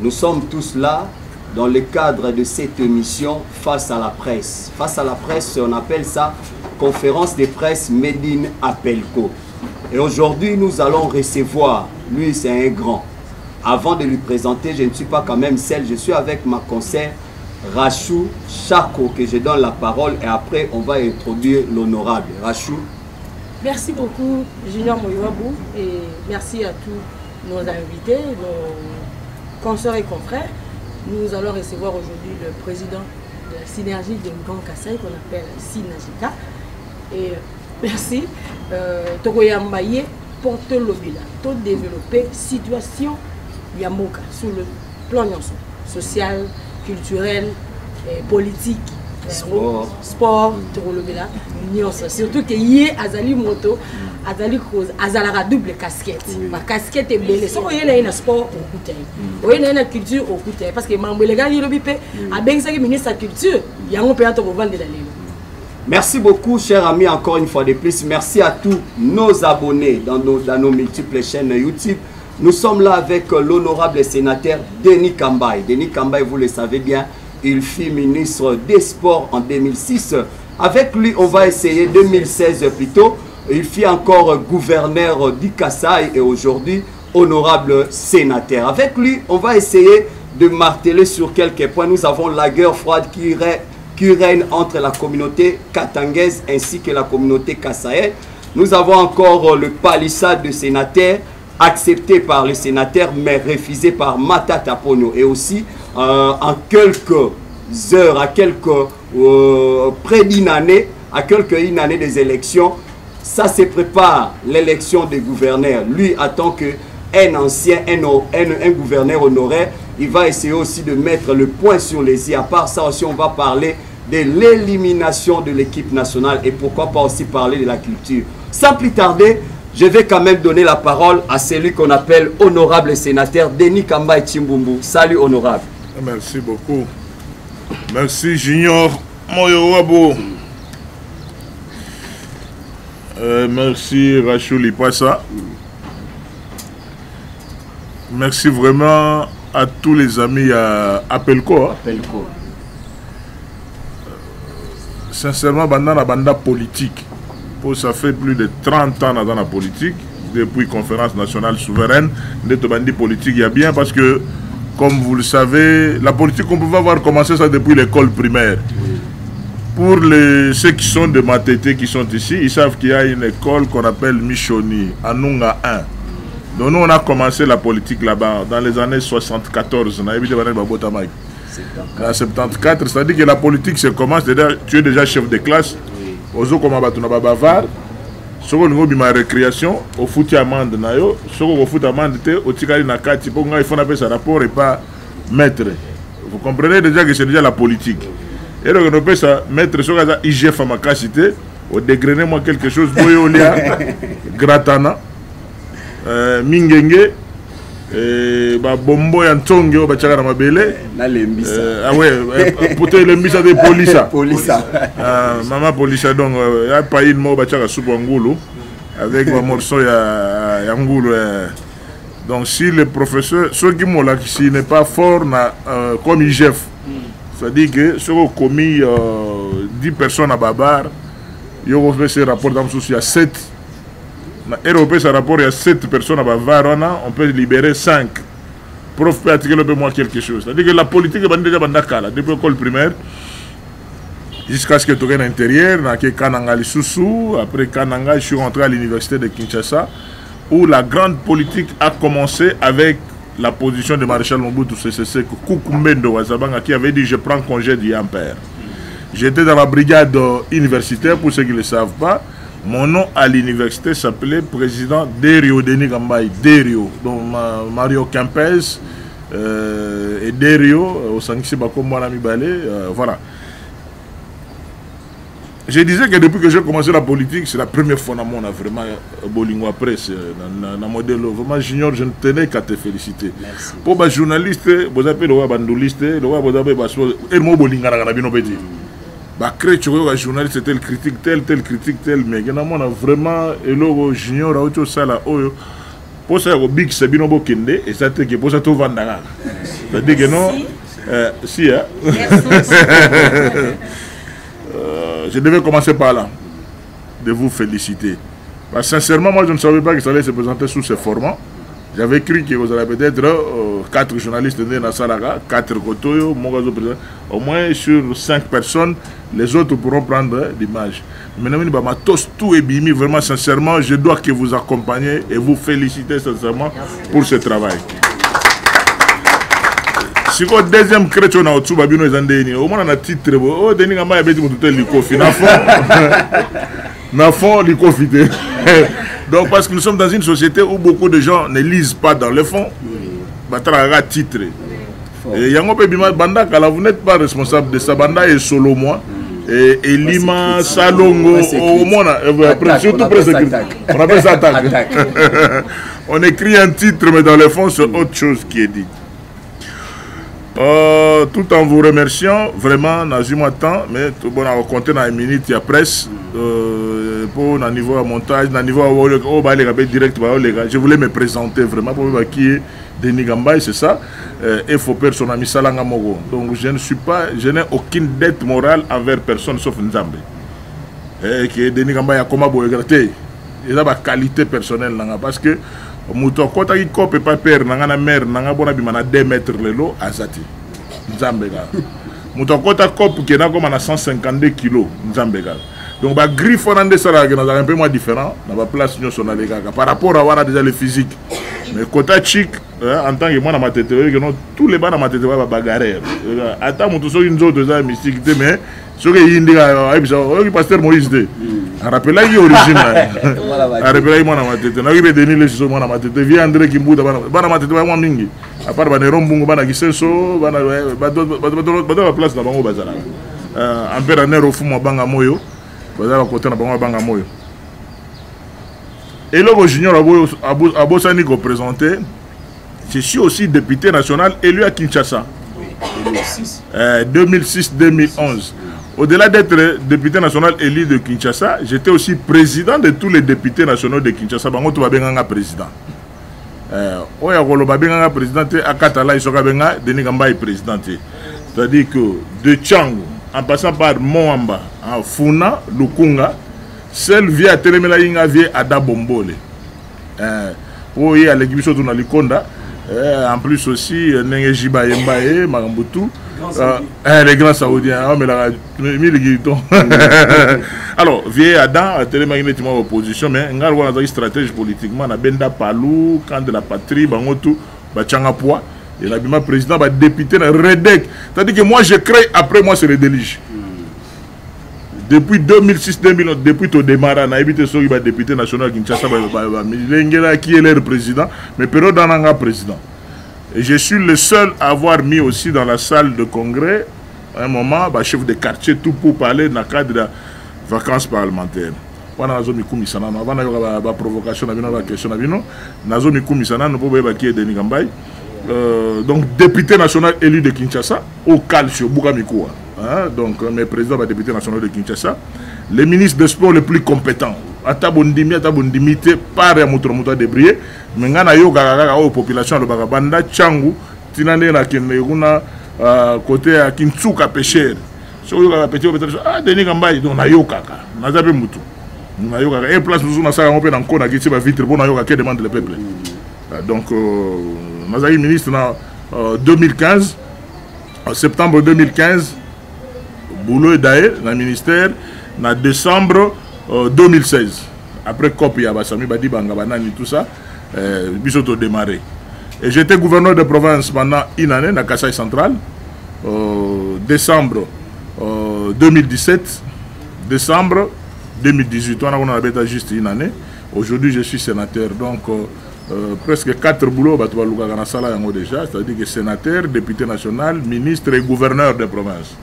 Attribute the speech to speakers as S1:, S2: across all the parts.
S1: Nous sommes tous là dans le cadre de cette émission Face à la presse. Face à la presse, on appelle ça conférence de presse Made in Apelco. Et aujourd'hui, nous allons recevoir, lui c'est un grand. Avant de lui présenter, je ne suis pas quand même seul, je suis avec ma conseillère Rachou Chako, que je donne la parole et après on va introduire l'honorable. Rachou.
S2: Merci beaucoup Junior Moyoabou et merci à tous nos invités, nos consoeurs et confrères. Nous allons recevoir aujourd'hui le président de la synergie de Grand Kassai qu'on appelle Synagika. Et merci. Tokoyamba ye pour te lobela, to développer situation ya mboka sur le plan nyonso, social, culturel, et politique,
S1: sport,
S2: sport, tokolobela nyonso. Surtout que ye azali moto, azali cause, azalaka double casquette. Ba casquette ebele. Soko ye na ye na sport okuta ye. Oye na ye na culture okuta ye parce que mambo elekaki lobi pe abengisaki ministre ya culture, yango pe tokovandela lelo.
S1: Merci beaucoup, chers amis, encore une fois de plus. Merci à tous nos abonnés dans nos multiples chaînes YouTube. Nous sommes là avec l'honorable sénateur Denis Kambayi. Denis Kambayi, vous le savez bien, il fut ministre des Sports en 2006. Avec lui, on va essayer 2016 plutôt. Il fut encore gouverneur du Kasaï et aujourd'hui honorable sénateur. Avec lui, on va essayer de marteler sur quelques points. Nous avons la guerre froide qui règne entre la communauté katangaise ainsi que la communauté kassaïenne. Nous avons encore le palissade de sénateur accepté par le sénateur mais refusé par Matata Ponyo. Et aussi en quelques heures, à quelques près d'une année, à quelques une année des élections, ça se prépare l'élection des gouverneurs. Lui, en tant qu'un ancien, un gouverneur honoraire, il va essayer aussi de mettre le point sur les i. À part ça aussi, on va parler de l'élimination de l'équipe nationale et pourquoi pas aussi parler de la culture. Sans plus tarder, je vais quand même donner la parole à celui qu'on appelle honorable sénateur Denis Kambayi Tshimbumbu. Salut honorable.
S3: Merci beaucoup. Merci Junior Moyowabo. Merci Rachou Lipasa. Merci vraiment à tous les amis à Apelco, hein.
S1: Apelco.
S3: Sincèrement, banda na banda politique. Pour ça fait plus de 30 ans dans la politique, depuis conférence nationale souveraine, de bandi politique, il y a bien parce que, comme vous le savez, la politique, on pouvait avoir commencé ça depuis l'école primaire. Pour ceux qui sont de Matete, qui sont ici, ils savent qu'il y a une école qu'on appelle Michoni, Anunga 1. Donc nous, on a commencé la politique là-bas, dans les années 74. On a évité de parler de Babota Mike. Dans 74, c'est-à-dire que la politique se commence, c'est-à-dire tu es déjà chef de classe. Ozo koma bato na ba bavard, soko olingi obima récréation, ofuti amende na yo, soko okofuta amende te, otikali na kati, po ngai il faut napesa rapport et pas maître. Vous comprenez déjà que c'est déjà la politique. Et donc, on ça, maître, soki aza IGF à makasi te, odégrainer moi quelque chose, boyo olia, gratana, mingenge, ba bombo ya ntonge oyo batiaka na mabele.
S1: Na lembisa.
S3: Ah ouais, pour te lembisa de polisa.
S1: Polisa.
S3: Maman polisa, donc ya païne moko batiaka supu ya ngulu avec ba morceau ya ngulu. Donc si le professeur, ceux qui m'ont là, s'il n'est pas fort na comme IGF, c'est-à-dire que ceux qui ont commis 10 personnes à Babar, ils ont fait ce rapport dans le il y a 7. Na ROP, ce rapport, il y a 7 personnes à Bavar, on peut libérer 5. Prof peut attirer le peu moins quelque chose. C'est-à-dire que la politique est déjà bandakala, depuis l'école primaire jusqu'à ce que tu aies l'intérieur, na ke Kananga lisusu, après Kananga, je suis rentré à l'université de Kinshasa, où la grande politique a commencé avec la position de Maréchal Mobutu Sese Seko Kukumbendo Wazabanga qui avait dit je prends congé du Ampère. J'étais dans la brigade universitaire, pour ceux qui ne le savent pas. Mon nom à l'université s'appelait président Derio Denis Kambayi, Derio. Donc Mario Kempes et Derio, au Sangsi Bako Mwana Mibale, voilà. Je disais que depuis que j'ai commencé la politique, c'est la première fois dans mon vraiment Bolingo Presse, dans modèle. Vraiment, Junior, je ne tenais qu'à te féliciter.
S1: Merci.
S3: Pour les journalistes, vous appelez le roi bandouliste, le roi vous appelez Basso, et moi, Bolinga, na bino petit. Bah, crée, tu vois, journaliste, tel critique, tel, tel critique, tel, mais, il y a vraiment, et le Junior, a autre ça là, oh, Posa ya kobikisa bino bokende eza te ke posa tovanda kaka. C'est-à-dire que non, si, hein? Je devais commencer par là, de vous féliciter. Parce que sincèrement, moi je ne savais pas que ça allait se présenter sous ce format. J'avais cru que vous allez peut-être 4 journalistes de Nasaraga, 4 Kotoyo, Mogazo président. Au moins sur 5 personnes, les autres pourront prendre l'image. Maintenant, matos, tout est bimi. Vraiment, sincèrement, je dois que vous accompagner et vous féliciter sincèrement pour ce travail. Siko deuxième chrétien na otsuba bino eza ndeni. Au moins na titre bo. Oh Denis Kambayi abeti mutu te likofi na fond. Na fond likofi te. Donc parce que nous sommes dans une société où beaucoup de gens ne lisent pas dans le fond. Batala titre. Et yango pe bima banda kala, vous n'êtes pas responsable de ça. Banda et solo moi. Et Elima, Salongo, au moins, après, surtout presse écrite. On appelle ça attaque.
S1: Attaque.
S3: On écrit un titre, mais dans le fond, c'est autre chose qui est dit. Tout en vous remerciant, vraiment, dans un mois de temps, mais tout bon, on a compté dans une minute, il y a presse, pour un niveau à montage, dans niveau à, oh, bah, les gars, direct, bah, les gars, je voulais me présenter vraiment pour voir qui est Denis Kambayi, c'est ça, et faut perdre son ami Salanga Mogo. Donc je ne suis pas, je n'ai aucune dette morale envers personne sauf Nzambe. Et qui est Denis Kambayi a comment boye il a ma qualité personnelle nanga parce que moto akota ki kope pa père nanga na mère nanga bona bima na 2 mètres lelo azati Nzambe ka. Moto akota kope ke na koma na 152 kilos Nzambe ka. Donc ba griffe wana nde sala ke na un peu moins différent na ba place nyonso na lekaka par rapport à wana déjà le physique. Mais kota chic, hein, en tant que moi na matete, que non, tous les bana matete ba bagarrer. Ata moto soki nzoto eza mystique te mais soki yindi ka ayebisa oyoki pasteur Moïse te. Rappelaki origine na ye. Rappelaki mwana matete. Nayoki mpe Denis Lessie soki mwana matete. Vieux André Kimbuta, bana matete ba mwa mingi. À part ba Néron Mbungu, bana Kisenso, bana, bato, bato, bato, bato ba place na bango bazalaka. Ampera Nero Fumu abanga moyo, bazalaka côté na bango abanga moyo. Eloko Junior abosani ko présenter, je suis aussi député national élu à Kinshasa.
S1: Oui, 2006.
S3: 2006-2011. Au-delà d'être député national élu de Kinshasa, j'étais aussi président de tous les députés nationaux de Kinshasa. Bango to babenganga président. Oya koloba benganga président te, akatala isoka benga Denis Kambayi président te. C'est-à-dire que de Tshangu, en passant par Moamba, en Funa, Lukunga, seul vieux atelemela inga vieux Ada Bombole. Oye aleki biso to na Likonda. En plus aussi ndenge Jiba Yemba ye makambo tout. Les grands saoudiens, hein, mais la, mille guitons. Alors, vieux Adam, atelemaki neti mwa opposition, mais ngai wana azalaki stratège politiquement na Benda Palou, camp de la patrie, bango tout, bachanga poids. Et la bima président ba député na Redec. C'est-à-dire que moi je crée, après moi c'est le déluge. Depuis 2006, 2009, depuis tout démarrage, on a évité ceux qui sont député national Kinshasa, bah, bah, bah, mais Lengela qui est leur président, mais période dans président. Et je suis le seul à avoir mis aussi dans la salle de congrès, à un moment, bah, chef de quartier, tout pour parler dans le cadre de vacances parlementaires. Wana nazo mikumisa nano, avant nayoka ba provocation na bino, ba question na bino, nazo mikumisa nano po boyeba qui est Denis Kambayi. Donc député national élu de Kinshasa, au Calcio, Bouka Mikuwa. Hein, donc, mes présidents, bah, député national de Kinshasa, les ministres des sports les plus compétents. Ata bondimi, ata bondimi te, par ya moto na moto a débrayé. Mais nga na yo kaka kaka oyo population alobaka banda Tshangu, tina nde na kende kuna côté ya Kintsuka pêcheur. Soki oyokaka petit oyo peut-être, ah, Denis Kambayi, donc na yo kaka. Naza pe moto. Na yo kaka. Et place mosusu nasala yango pe na nkona kiti ba vitre po na yo kaka, que demande le peuple. Donc, nazalaki ministre na 2015, en septembre 2015, boulot est d'ailleurs dans le ministère, en décembre 2016. Après COP, il y a Bassami Badi Banga Banani, tout ça, biso to démarré. Et j'étais gouverneur de province pendant une année, dans Kasaï central, décembre 2017, décembre 2018, on a habité juste une année. Aujourd'hui, je suis sénateur, donc presque 4 boulots, bah, tu vas louer dans la salle, il y en a déjà, c'est-à-dire que sénateur, député national, ministre et gouverneur de province.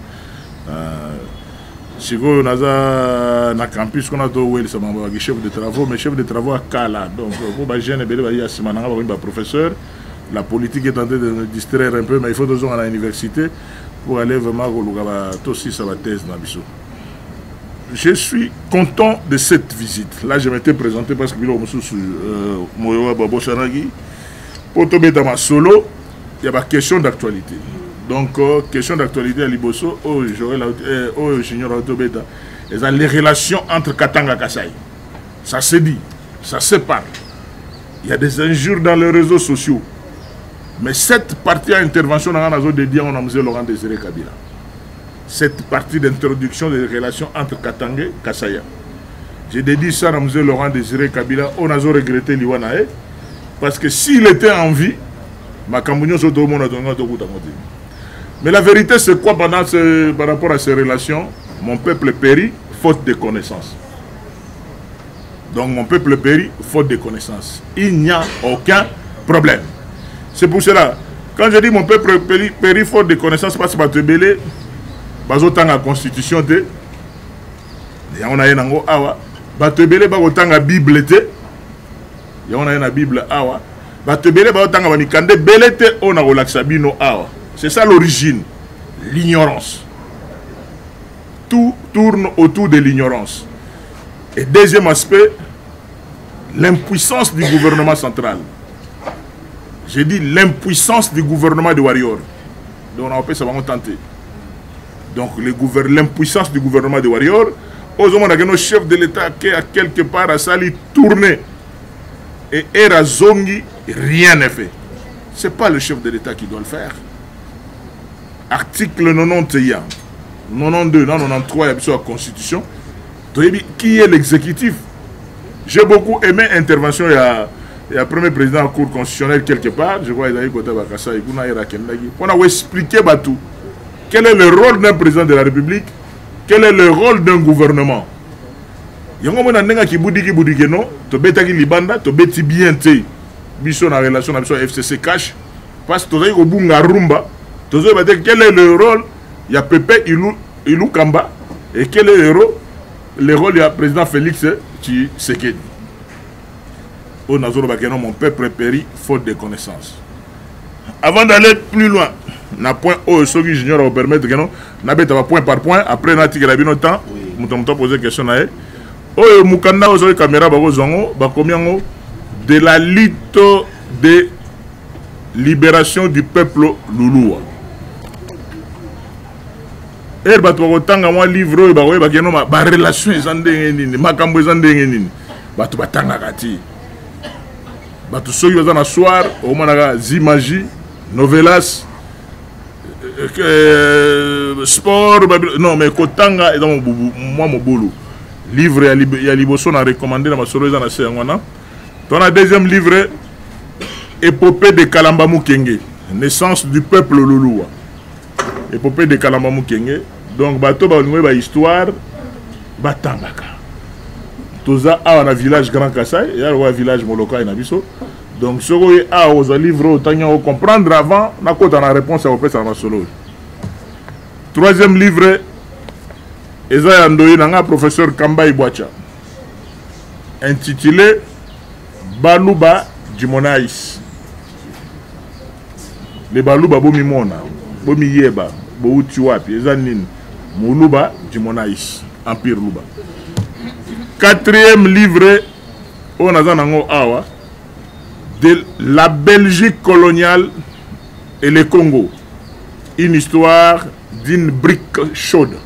S3: Sikoyo naza na campus kuna to welisa mambo ya chef de travaux, mais chef de travaux à Kala. Donc pour ba jeune ebele ba ya sima nanga ba ba professeur, la politique est en train de nous distraire un peu, mais il faut toujours à l'université pour aller vraiment koluka ba to sisa ba thèse na biso. Je suis content de cette visite. Là, je m'étais présenté parce que biloko mosusu euh, moyo wa babosanaki mpo tobeta solo il y a ba question d'actualité. Donc euh, question d'actualité ya liboso oyo Joël euh, oyo Junior autobeta eza les relations entre Katanga Kasai. Ça se dit, ça se parle. Il y a des injures dans les réseaux sociaux. Mais cette partie à intervention na nga nazo dédié on a Laurent Désiré Kabila. Cette partie d'introduction des relations entre Katanga et Kasaya. J'ai dédié ça à M. Laurent Désiré Kabila. On a regretté liwa na ye. Parce que s'il était en vie, makambo nyonso tomona tonga tokuta ngo te. Mais la vérité c'est quoi pendant ce, par rapport à ces relations? Mon peuple périt faute de connaissances. Donc mon peuple périt faute de connaissances. Il n'y a aucun problème. C'est pour cela, quand je dis mon peuple périt, périt faute de connaissances, parce que bato ebele bazotanga constitution te, yango na ye nango awa, bato ebele bakotanga Bible te, yango na ye na Bible awa, bato ebele bazotanga ba mikanda ebele te oyo nakolakisa bino awa. C'est ça l'origine, l'ignorance. Tout tourne autour de l'ignorance. Et deuxième aspect, l'impuissance du gouvernement central. J'ai dit l'impuissance du gouvernement de Warrior. Donc on a appelé ça va tenter. Donc l'impuissance du gouvernement de Warrior, ozomona que nos chefs de l'État qui a quelque part asali tourner et era zongi, rien n'est fait. C'est pas le chef de l'État qui doit le faire. Article 91, 92, non, 93, il y a la Constitution. Qui est l'exécutif? J'ai beaucoup aimé l'intervention, il y a premier président de la Cour constitutionnelle quelque part, je crois qu'il a côté Bakassa, il a Kendagi. On a expliqué Batou. Quel est le rôle d'un président de la République? Quel est le rôle d'un gouvernement? Yango mona ndenge kibudiki budiki no, tobetaki libanda, tobeti bien te. Biso na relation na biso FCC cash parce que tozali kobunga rumba, tozoyeba te quel est le rôle ya Pepe Ilu Kamba et quel est le rôle ya président Félix Tshisekedi. Oyo nazoloba ke non, mon peuple périt faute de connaissances. Avant d'aller plus loin, na point oyo soki Junior a permettre que non, nabeta ba point par point, après natikela bino temps, moto moto poser question na ye. Oyo mukanda oyo soki caméra bakozwa yango, bakomi yango de la lutte de libération du peuple Lulua. Ere bato bakotanga mwa livre oyo bakoyeba ke non, ba relation eza ndenge nini, makambo eza ndenge nini. Bato batangaka ti. Bato soki baza na soir, omonaka Zimagie, novelas, sport, non mais kotanga eza mwa mobulu. Livre ya liboso na recommandé na masolo eza na se yango wana. To na deuxième livre, Épopée de Kalamba Mukenge, naissance du peuple Lulua. Épopée de Kalamba Mukenge. Donc bato balingo ba histoire batangaka. Toza awa na village Grand Kasai, ya wa village Molokai na biso. Donc soko ye awa oza livre otangi yango comprendre avant nakota na réponse ya kopesa na masolo. Troisième livre eza ya ndoyi na nga professeur Kambayi Bwacha, intitulé Baluba Jimonais. Les Baluba bomimona, bomiyeba, bouti wapi, eza nini? Muluba Jimonais, Empire Luba. Quatrième livre oyo naza nango awa, de la Belgique coloniale et le Congo, une histoire d'une brique chaude.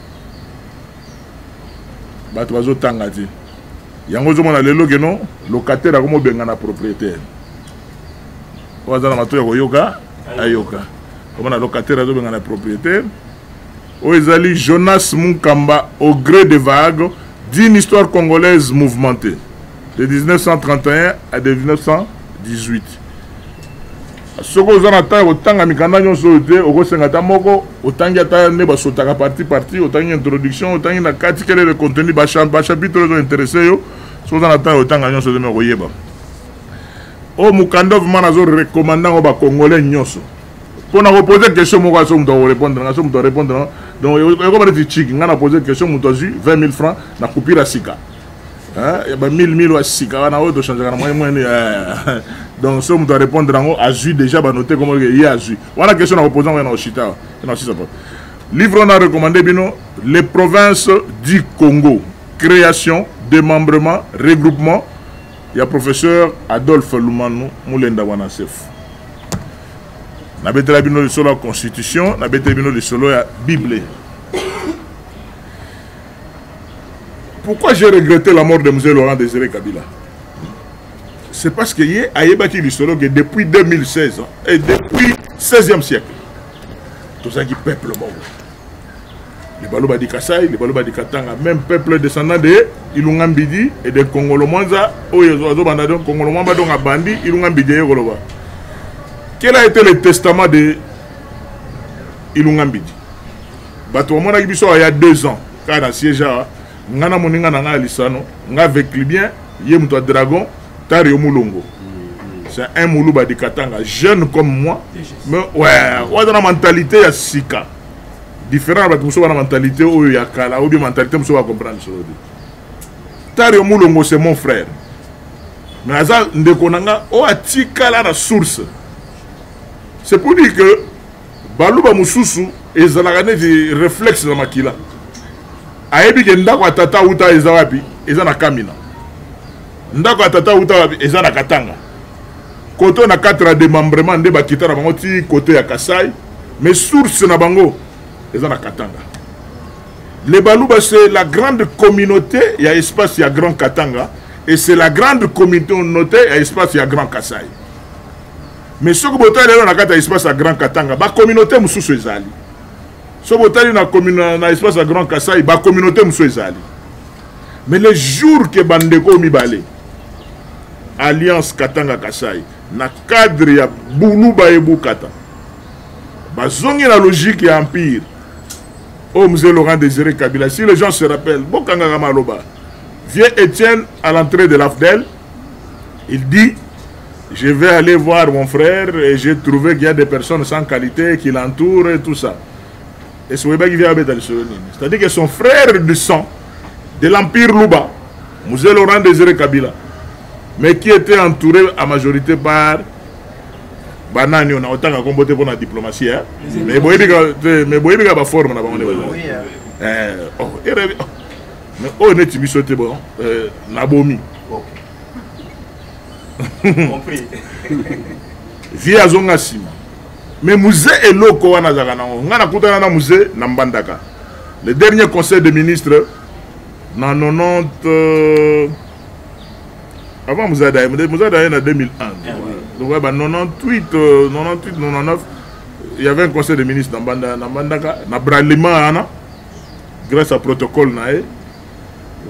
S3: Bato bazotanga te. Yango ozomona lelo ke non, locataire akomobenga na propriétaire. Oyo aza na bato ya koyoka, ayoka. Omona locataire azobenga na propriétaire. Oyo ezali Jonas Munkamba au gré des vagues d'une histoire congolaise mouvementée de 1931 à 1918. Soki oza na temps ya kotanga mikanda nyonso oyo te, okosenga ata moko, otangi ata nde basotaka parti parti, otangi introduction, otangi na kati quel est le contenu, ba chapitre oyo ezo yo, soki oza na temps ya kotanga nyonso te, me okoyeba. Oyo mokanda vraiment nazo recommander yango ba Congolais nyonso. Mpo na koposer question moko, so moto akorépondre nga, so moto arépondre nga, donc ekoma neti chiki. Nga na poser question, moto azwi 20 000 francs na coupure ya sika. Hein, ya ba 1000 1000 ya sika wana oyo tochangeaka na moyen moyen. Donc so moto arépondre yango, azwi déjà banote komo ye azwi wana question na koposer yango na oshita na osisa pa. Livre on a recommandé bino les provinces du Congo, création, démembrement, regroupement. Il y a professeur Adolphe Lumanu Mulenda Wanasef. Nabetela bino lisolo ya constitution, nabetela bino lisolo ya Bible. Pourquoi j'ai regretté la mort de Mzee Laurent Désiré Kabila? C'est parce que ye ayebaki lisolo que depuis 2016 et depuis 16e siècle tozalaki peuple moko. Les Baluba du Kasaï, les Baluba du Katanga, même peuple descendant de Ilunga Mbidi et de Kongolo Mwanza, oyo azobanda donc Kongolo Mwamba donc abandi Ilunga Mbidi ye koloba. Quel a été le testament de Ilunga Mbidi? Bato bamonaki biso il y a 2 ans, kaka na siège awa, nga na moninga na nga ya lisano, nga Veclibien, ye moto ya Dragon, Tario Mulongo. C'est un Muluba de Katanga, jeune comme moi, mais ouais, ouais, dans la mentalité ya sika. Différent na bato mosusu bana mentalité oyo ya kala, ou bien mentalité mosusu ba comprendre solo te. Tario Mulongo, c'est mon frère. Mais aza ndeko na nga oyo atikala na source. C'est pour dire que baluba mosusu ezalaka neti réflexe na makila. Ayebi ke ndako ya tata uta eza wapi? Eza na Kamina. Ndako ya tata uta wapi? Eza na Katanga. Koto na 4 ya démembrement nde bakita na bango ti koto ya Kasai, mais source na bango eza na Katanga. Les Baluba, c'est la grande communauté, il y a espace, il y a Grand Katanga, et c'est la grande communauté, il y a espace, il y a Grand Kasai. Mais ce que vous avez dans le espace à Grand Katanga, la communauté mosusu ezali. Ce que vous avez dans l'espace à Grand Kasai, la communauté mosusu ezali. Mais le jour que Bandeko Mibale, Alliance Katanga Kasai, na cadre ya Buluba et Bukata, bazongi la logique ya empire. Oh, Mzee Laurent Désiré Kabila, si les gens se rappellent, Bokanga Maloba, vient Étienne à l'entrée de l'AFDL, il dit, je vais aller voir mon frère et j'ai trouvé qu'il y a des personnes sans qualité qui l'entourent et tout ça. Et ce qui vient avec le c'est-à-dire que son frère du sang de l'Empire Luba, Mzee Laurent Désiré Kabila, mais qui était entouré à majorité par banani, on a autant qu'à combattre pour la diplomatie, hein? Mais boyebi ka ba forme na bango nde baza.
S4: Oui, hein.
S3: Oh, ere, oh. Mais oh, neti biso te bon, na bomi.
S1: Ok. Compris.
S3: Vie azonga nsima. Mais Mzee eloko wana azalaka nango. Nga nakutana na Mzee na Mbandaka. Le dernier conseil des ministres na 90, avant Mzee Adaye, Mzee Adaye na 2001.
S1: Ah, oui.
S3: Donc, ouais, bah, 98, 99, il y avait un conseil des ministres dans Mbanda, na Mbandaka, na Bralima, ana, grâce à protocole na ye.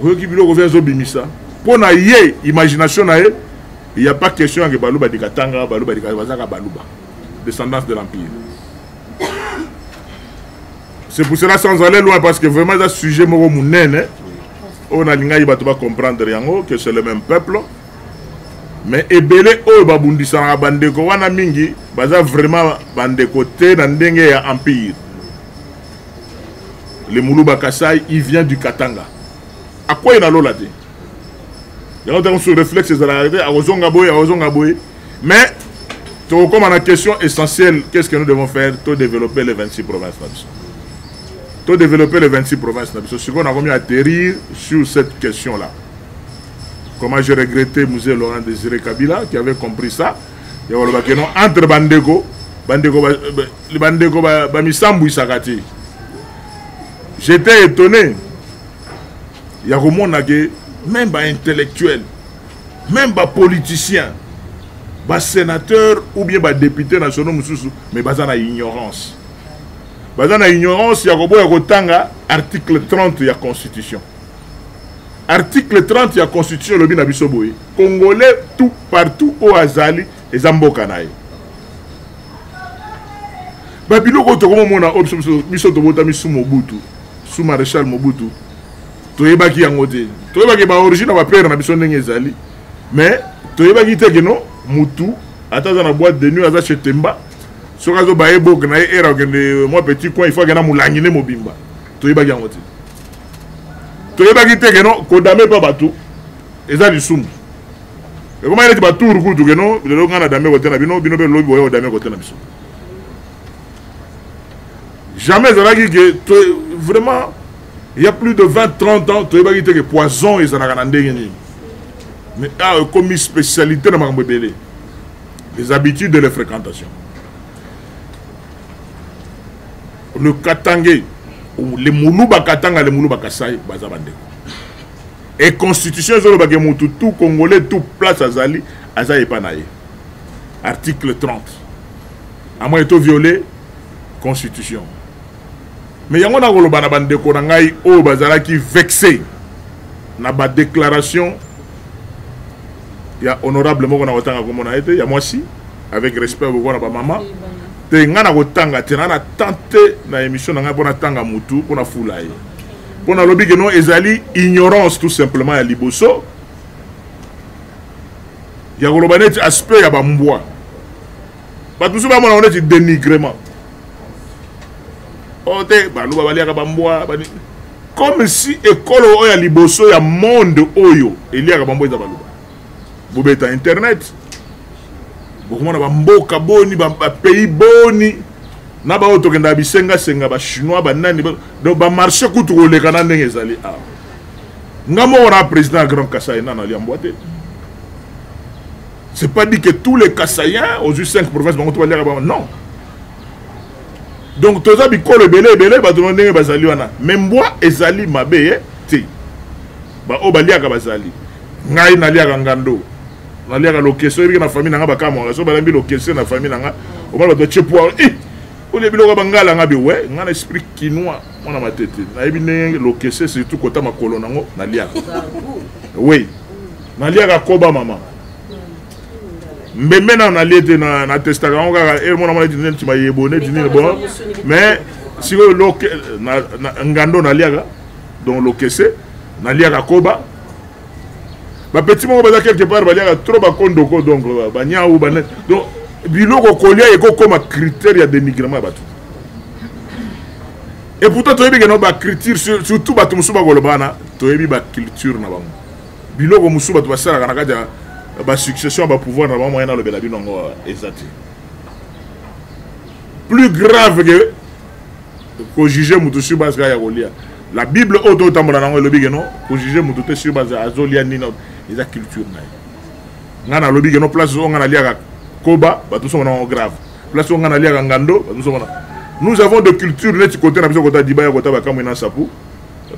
S3: Oyoki biloko vient zobimisa. Pour na ye, imagination na ye, il n'y a pas question que Baluba di Katanga, Baluba di Katanga, bazaka Baluba, descendance de l'Empire. C'est pour cela, sans aller loin, parce que vraiment, c'est un sujet moko munene. On a linga bato ba comprendre yango que c'est le même peuple. Mais ebele oyo babundisaka bandeko wana mingi, baza vraiment bandeko te na ndenge ya empire. Le Muluba Kasai, il vient du Katanga. À quoi il a lola te? Il y a un réflexe ezalaka te, akozonga boye, akozonga boye. Mais, comme à la question essentielle, qu'est-ce que nous devons faire pour développer les 26 provinces na biso? Pour développer les 26 provinces na biso, ce qu'on a remis à atterrir sur cette question-là. Comment j'ai regretté Mzee Laurent Désiré Kabila qui avait compris ça. Il y a le non, entre Bandeko, Bandeko, ba, ba, Bandeko, ba, ba misambu isakati. J'étais étonné. Il y a que même ba intellectuel, même ba politicien, ba sénateur ou bien ba député nationaux mususu, mais baza na ignorance. Baza na ignorance ya koboya kotanga article 30 ya constitution. Article 30 ya constitution lobi na biso boye. Congolais tout partout au azali eza mboka na ye. Ba biloko tokomona oyo biso, biso, biso tobotami sous Mobutu, sous Maréchal Mobutu. Toyebaki yango te. Toyebaki ba origine ya ba père na biso ndenge ezali. Mais toyebaki te que non mutu ata aza na boîte de nuit aza chez Temba. Soki azo baye bok na ye era okende moi petit coin il faut akenda molangi ne mobimba. Toyebaki yango te. Toyebaki te que non kodame pa bato eza lisumu. Ekoma neti ba tour kutu que non lelo nga na dame kote na bino, bino pe lobi boye kodame kote na biso. Jamais ezalaki ke vraiment il y a plus de 20 30 ans toyebaki te ke poison ezalaka na ndenge nini. Mais awa ekomi spécialité na makambo ebele. Les habitudes et les fréquentations. Le Katangais, les Muluba Katanga, les Muluba Kasai, baza bandeko. Et constitution ezoloba ke mutu tout congolais tout place azali aza epa na ye. Article 30. À moins to violer constitution. Mais yango na koloba na bandeko na ngai oyo bazalaki vexé na ba déclaration ya honorable moko na kotanga kombo na ye te ya mwasi avec respect boko na ba mama te ngai na kotanga te na na tente na émission na ngai mpo natanga mutu mpo na fula ye mpo nalobi ke non ezali ignorance tout simplement ya liboso ya koloba neti aspect ya bambwa bato mosusu bamona yango neti dénigrement oyo oh, te baluba baliaka bambwa comme si ekolo oyo ya liboso ya monde oyo eliaka bambwa eza baluba. Bobeta internet bokomona bamboka boni bapays boni na baoyo tokendaka bisengasenga bachinois banani donc bamarché kutu koleka na ndenge ezali awa. Nga moko na président ya Grand Kasai nano alia mbwa te. C'est pas dit que tous les Kasaïens ozwi 5 provinces bango to baliaka bango non. Donc toza bikolo ebele ebele bato na ndenge bazali wana mais mbwa ezali mabe ye te. Baoyo baliaka bazali. Ngai naliaka ngando, naliaka lokeso. Oyebiki na famille na ngai bakamwaka so balambi lokeso na famille na ngai omona bato batie poire eh olie biloko ya bangala nga bi we ngai na esprit kinois mwana matete nayebi ndenge lokese surtout kota makolo nango naliaka. Oui, naliaka koba mama mbembe nano nalie te, na testaka yango kaka e mona mona neti mayebo neti nini bon mais sikoyo loke na ngando naliaka donc lokese naliaka koba. Bapeti moko baza quelque part baliaka trop bakondoko donc banyau ba donc biloko kolia ekokoma critère ya dénigrement ya bato. Et pourtant toyebi ke no baculture surtout bato mosusu bakoloba wana toyebi baculture na bango biloko mosusu bato basalaka na kati ya basuccession ya bapouvoir na bango moyen nalobela bino yango eza te. Plus grave ke kojuge motu sur base kaka ya kolia. La Bible oyo totambola nango elobi ke non, kojuge motu te sur base azolia nini, eza culture na ye. Ngai nalobi ke non, place oyo ngai naliaka koba bato mosusu banango grave, place oyo ngai naliaka ngando bato mosusu bana. Nous avons de culture neti kote na biso kota dibaya kota bakamwi na sapu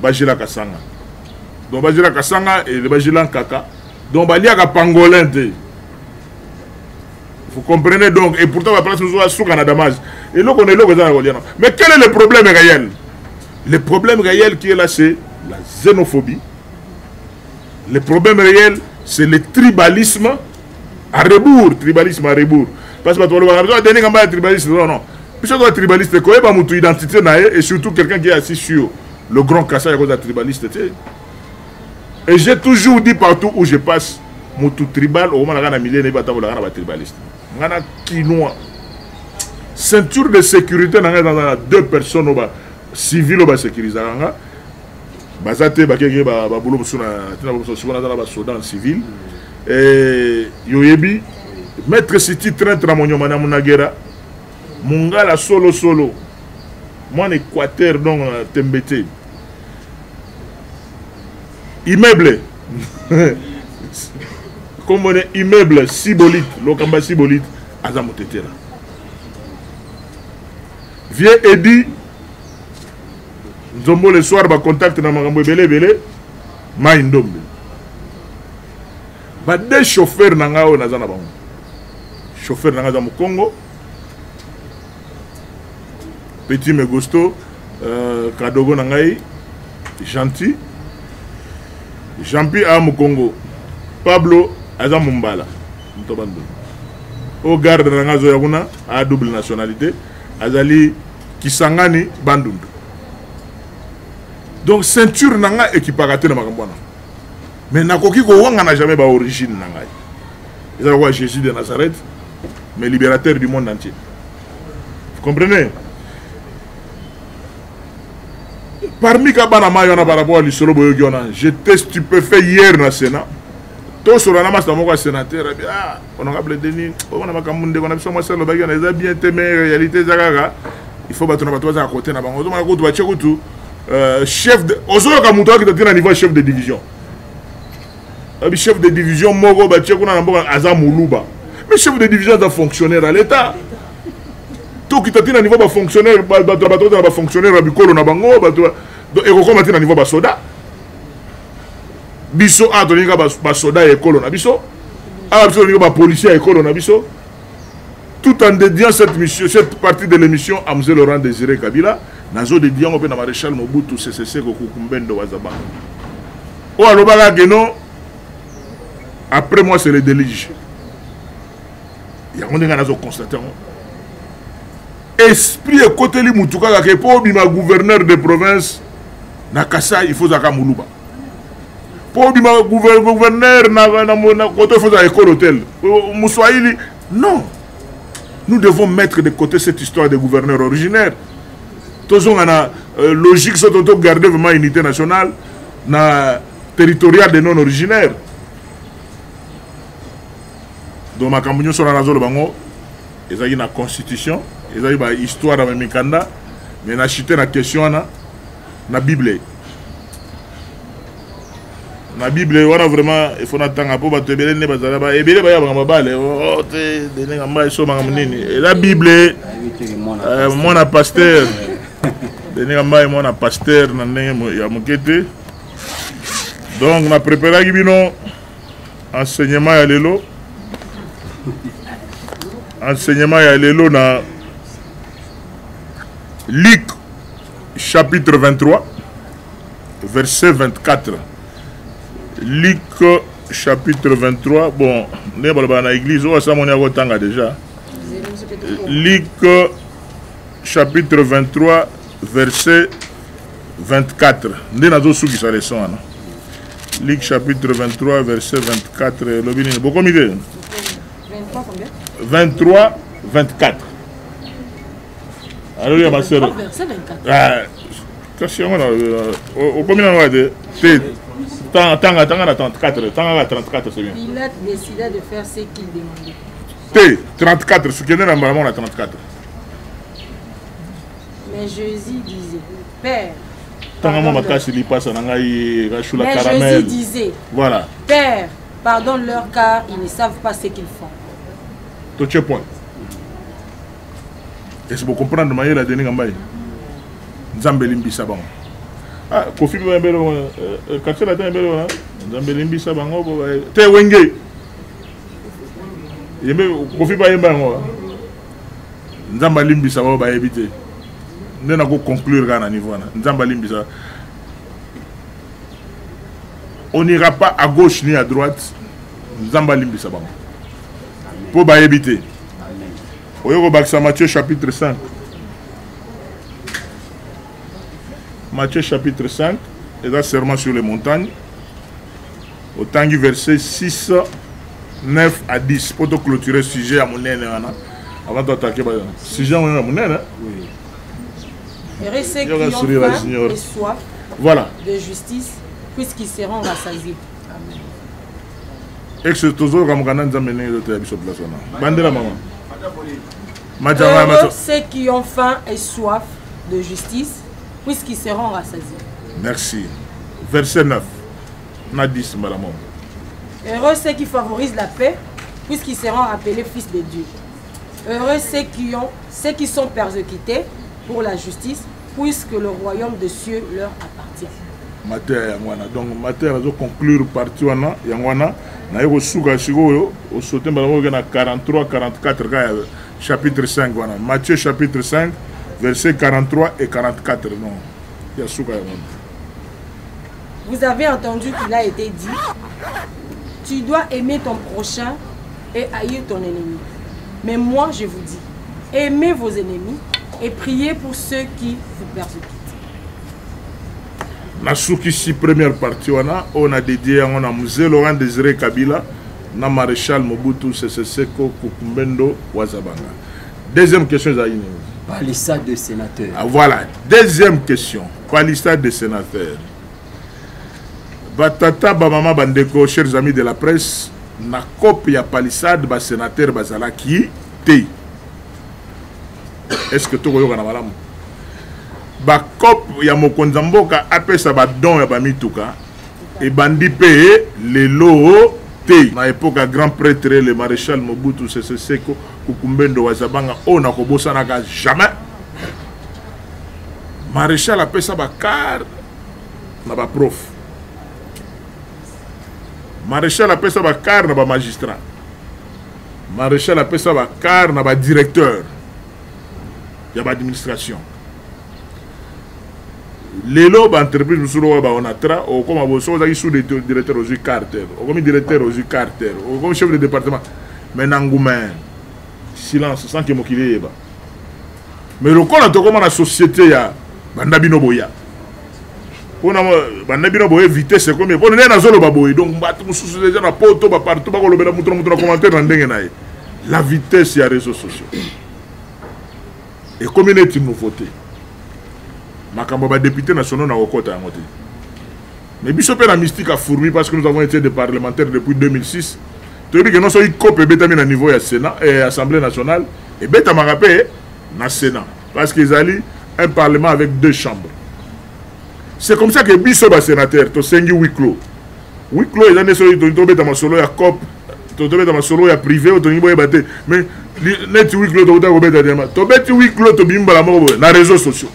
S3: bagelaka sanga donc bagelaka sanga e bagela nkaka donc baliaka pangolin te. Vous comprenez donc, et pourtant la place nous a souka na damage. Et là on est là on. Mais quel est le problème réel? Le problème réel qui est là, c'est la xénophobie. Le problème réel, c'est le tribalisme à rebours, tribalisme à rebours. Parce que tu vas dire, Denis tribaliste, non, non. Puisque toi tribaliste, quoi, bah, mutu identité na ye, et surtout quelqu'un qui est assis sur le grand Kassai à cause de tribaliste, tu sais. Et j'ai toujours dit partout où je passe, mutu tribal, au moment où on a milieu, il y a tribaliste. On a quinoa. Ceinture de sécurité, on a deux personnes au bas, civil au bas sécurisé. Bazate, bakeke, ba, ba boulot, ba, tina, ba, souvent, on a ba soda en civil. Et yoyebi, Maître City traître à Monyoma na Munagera, Mungala solo solo, moi en Équateur donc Tembete. Immeuble. Comme on est immeuble Sibolite, Lokamba Sibolite, Azamotetera. Vieux Eddy, Nzombo le soir, ba contact na makambo ebele ebele, Mai Ndombe. Ba deux chauffeurs na nga oyo naza na bango. Chauffeur na nga za Mukongo, Petit Megosto, Kadogo na ngai, gentil. Jean-Pierre a Mukongo, Pablo aza Mumbala, moto bandu. O garde na nga zoya kuna a double nationalité, azali Kisangani Bandundu. Donc ceinture na nga équipaka te na makambo wana. Mais nakoki kowanga na jamais ba origine na ngai. Ezala lokola Jésus de Nazareth, mais libérateur du monde entier. Vous comprenez? Parmi kabana mayo na par rapport à lisolo boyoki wana, j'étais stupéfait hier na Sénat. Tosolola na masta moko ya sénateur, abi, ah, honorable Denis, oyo na makambo ndeko na biso mwasi alobaki wana eza bien te, mais réalité eza kaka. Il faut bato na bato bazala kote na bango. Ozomona kutu batie kutu euh, chef de ozoyoka moto akita te na niveau ya chef de division. Abi chef de division moko batie kuna na mboka aza moluba. Mais chef de division aza fonctionnaire à l'État. Tokita te na niveau ba fonctionnaire bato na bato na ba fonctionnaire ya bikolo na bango bato donc ekokoma te na niveau basoda. Biso awa tolingi kaka basoda ya ekolo na biso. Awa biso tolingi ba policier ya ekolo na biso. Tout en dédiant cette mission, cette partie de l'émission à Mzee Laurent Désiré Kabila, nazo dédiant ngo mpe na Maréchal Mobutu Sese Seko Kukumbendo Wazabanga. Oyo alobaka que non, après moi c'est le déluge. Yango ndenge nazo constater yango. Esprit ekoteli mutu kaka ke mpo obima gouverneur de province na Kasai, il faut ozalaka moluba. Mpo obima gouverneur na koto, il faut ozala ekolo tel. Muswahili, non. Nous devons mettre de côté cette histoire de gouverneur originaire. Tozonga na euh, logique soki to garder vraiment unité nationale na territoriale de non originaire. Donc makambo nyonso wana nazoloba yango ezalaki na constitution, ezalaki ba histoire ya mikanda, mais na chute na question wana na Bible. Na Bible wana vraiment il faut natanga mpo bato ebele nde bazala ba ebele baya banga mabale oh te ndenge mbai so makambo nini eza Bible euh, mwana pasteur ndenge mbai mwana pasteur na ndenge ya moke te. Donc na préparaki bino enseignement ya lelo, enseignement ya lelo na Luc chapitre 23 verset 24. Luc chapitre 23, bon, ndenge balobaka na église oyo asamoni akotanga déjà. Luc chapitre 23 verset 24 nde nazosukisa leson wana. Luc chapitre 23 verset 24 elobi nini? Bokomi te? 23 24. Alléluia, ma sœur. Ah, kasi yango na okomi nango te te tanga tanga na 34, tanga na 34, c'est bien.
S2: Pilate décida de faire ce qu'il demandait.
S3: Te 34, sukende na mbala moko na 34.
S2: Mais Jésus disait, Père,
S3: tanga mwa makasi lipasa na ngai rachula
S2: Mais
S3: caramel.
S2: Jésus disait,
S3: voilà.
S2: Père, pardonne-leur car ils ne savent pas ce qu'ils font.
S3: Totie point. Est-ce que vous comprenez mayele ya Denis Kambayi? Nzambe limbisa bango. Ah, Kofi mpe bayembeli bango, euh, euh, quartier latin yembeli wana. Nzambe limbisa bango, bo ba- te wenge. Yembe Kofi bayemba yango. Nzambe alimbisa bango bayebi te. Nde nako conclure kaka na niveau wana. Nzambe alimbisa. On n'ira pas à gauche ni à droite. Nzambe alimbisa bango. Po bayebi te. Oyo kobakisa Matthieu chapitre 5. Matthieu chapitre 5, eza serment sur les montagnes. Otangi verset 6, 9 à 10 po to clôturer sujet ya monene wana avant to attaquer ba sujet ya monene.
S2: Oui. Heureux ceux qui ont faim et soif
S3: voilà.
S2: de justice, puisqu'ils seront rassasiés. Amen.
S3: Ex tozoyoka mokanda Nzambe ndenge ezoteya biso place wana. Bandela mama.
S2: Heureux ceux qui ont faim et soif de justice, puisqu'ils seront rassasiés.
S3: Merci. Verset 9. Na 10 mbala moko.
S2: Heureux ceux qui favorisent la paix, puisqu'ils seront appelés fils de Dieu. Heureux ceux qui ont, ceux qui sont persécutés pour la justice, puisque le royaume des cieux leur appartient.
S3: Mateya yango wana. Donc mateya nazo conclure partie wana yango wana naye kosuka sikoyo osote mbala moko na 43 44 kaka ya chapitre 5 wana. Matthieu chapitre 5 verset 43 et 44, non ya suka yango wana.
S2: Vous avez entendu qu'il a été dit, tu dois aimer ton prochain et haïr ton ennemi. Mais moi, je vous dis, aimez vos ennemis et priez pour ceux qui vous persécutent.
S3: Nasukisi première partie wana oyo na dédié yango na Mzee Laurent Désiré Kabila na Maréchal Mobutu Sese Seko Kukumbendo Wazabanga. Deuxième question ezalaki nini?
S1: Palissade de sénateur.
S3: Ah, voilà, deuxième question, palissade de sénateur. Batata, bamama, bandeko, chers amis de la presse, na cope ya palissade ba sénateur bazalaki te. Est ce que tokoyokana malamu? Bacope ya mokonzi ya mboka apesa badon ya bamituka ebandi mpe lelo te. Na epoque ya grand prêtre le maréchal Mobutu Sese Seko Kukumbendo Wazabanga, oyo nakobosanaka jamais, maréchal apesa bacar na baprof, maréchal apesa bacar na bamagistrat, maréchal apesa bacar na badirecteur ya baadministration. Lelo baentreprise mosusu lokola baonatra, okoma bo soki ozalaki sous directeur ozwi carter, okomi directeur ozwi carter, okomi chef de département, mais na nguma silence sans ke mokili eyeba. Mais lokola tokoma na société ya banda bino boya mpona banda bino boye, vitesse ekomi mpona ndenge nazoloba boye, donc bato mosusu deja na poto bapartout bakolobela moto na moto na commentaire na ndenge na ye. La vitesse ya réseaux sociaux ekomi neti nouveauté. Makambo ya badepute nationaux na kokɔta yango te, mais biso mpe na mystique ya fourmi, parce que nous avons été des parlementaires depuis 2006, toyebi ke non, soki cope ebetami na niveau ya Sénat, Assemblée nationale, ebetamaka mpe na Sénat, parce que ezali un parlement avec deux chambres. C'est comme ça que biso basénateur tosengi huis clos. Huis clos eza nde soki tolingi tobeta masolo ya cope, tobeta masolo ya privé oyo tolingi boyeba te. Mais neti huis clos tokota kobeta diama, tobeti huis clos, tobimi mbala moko boye na réseaux sociaux.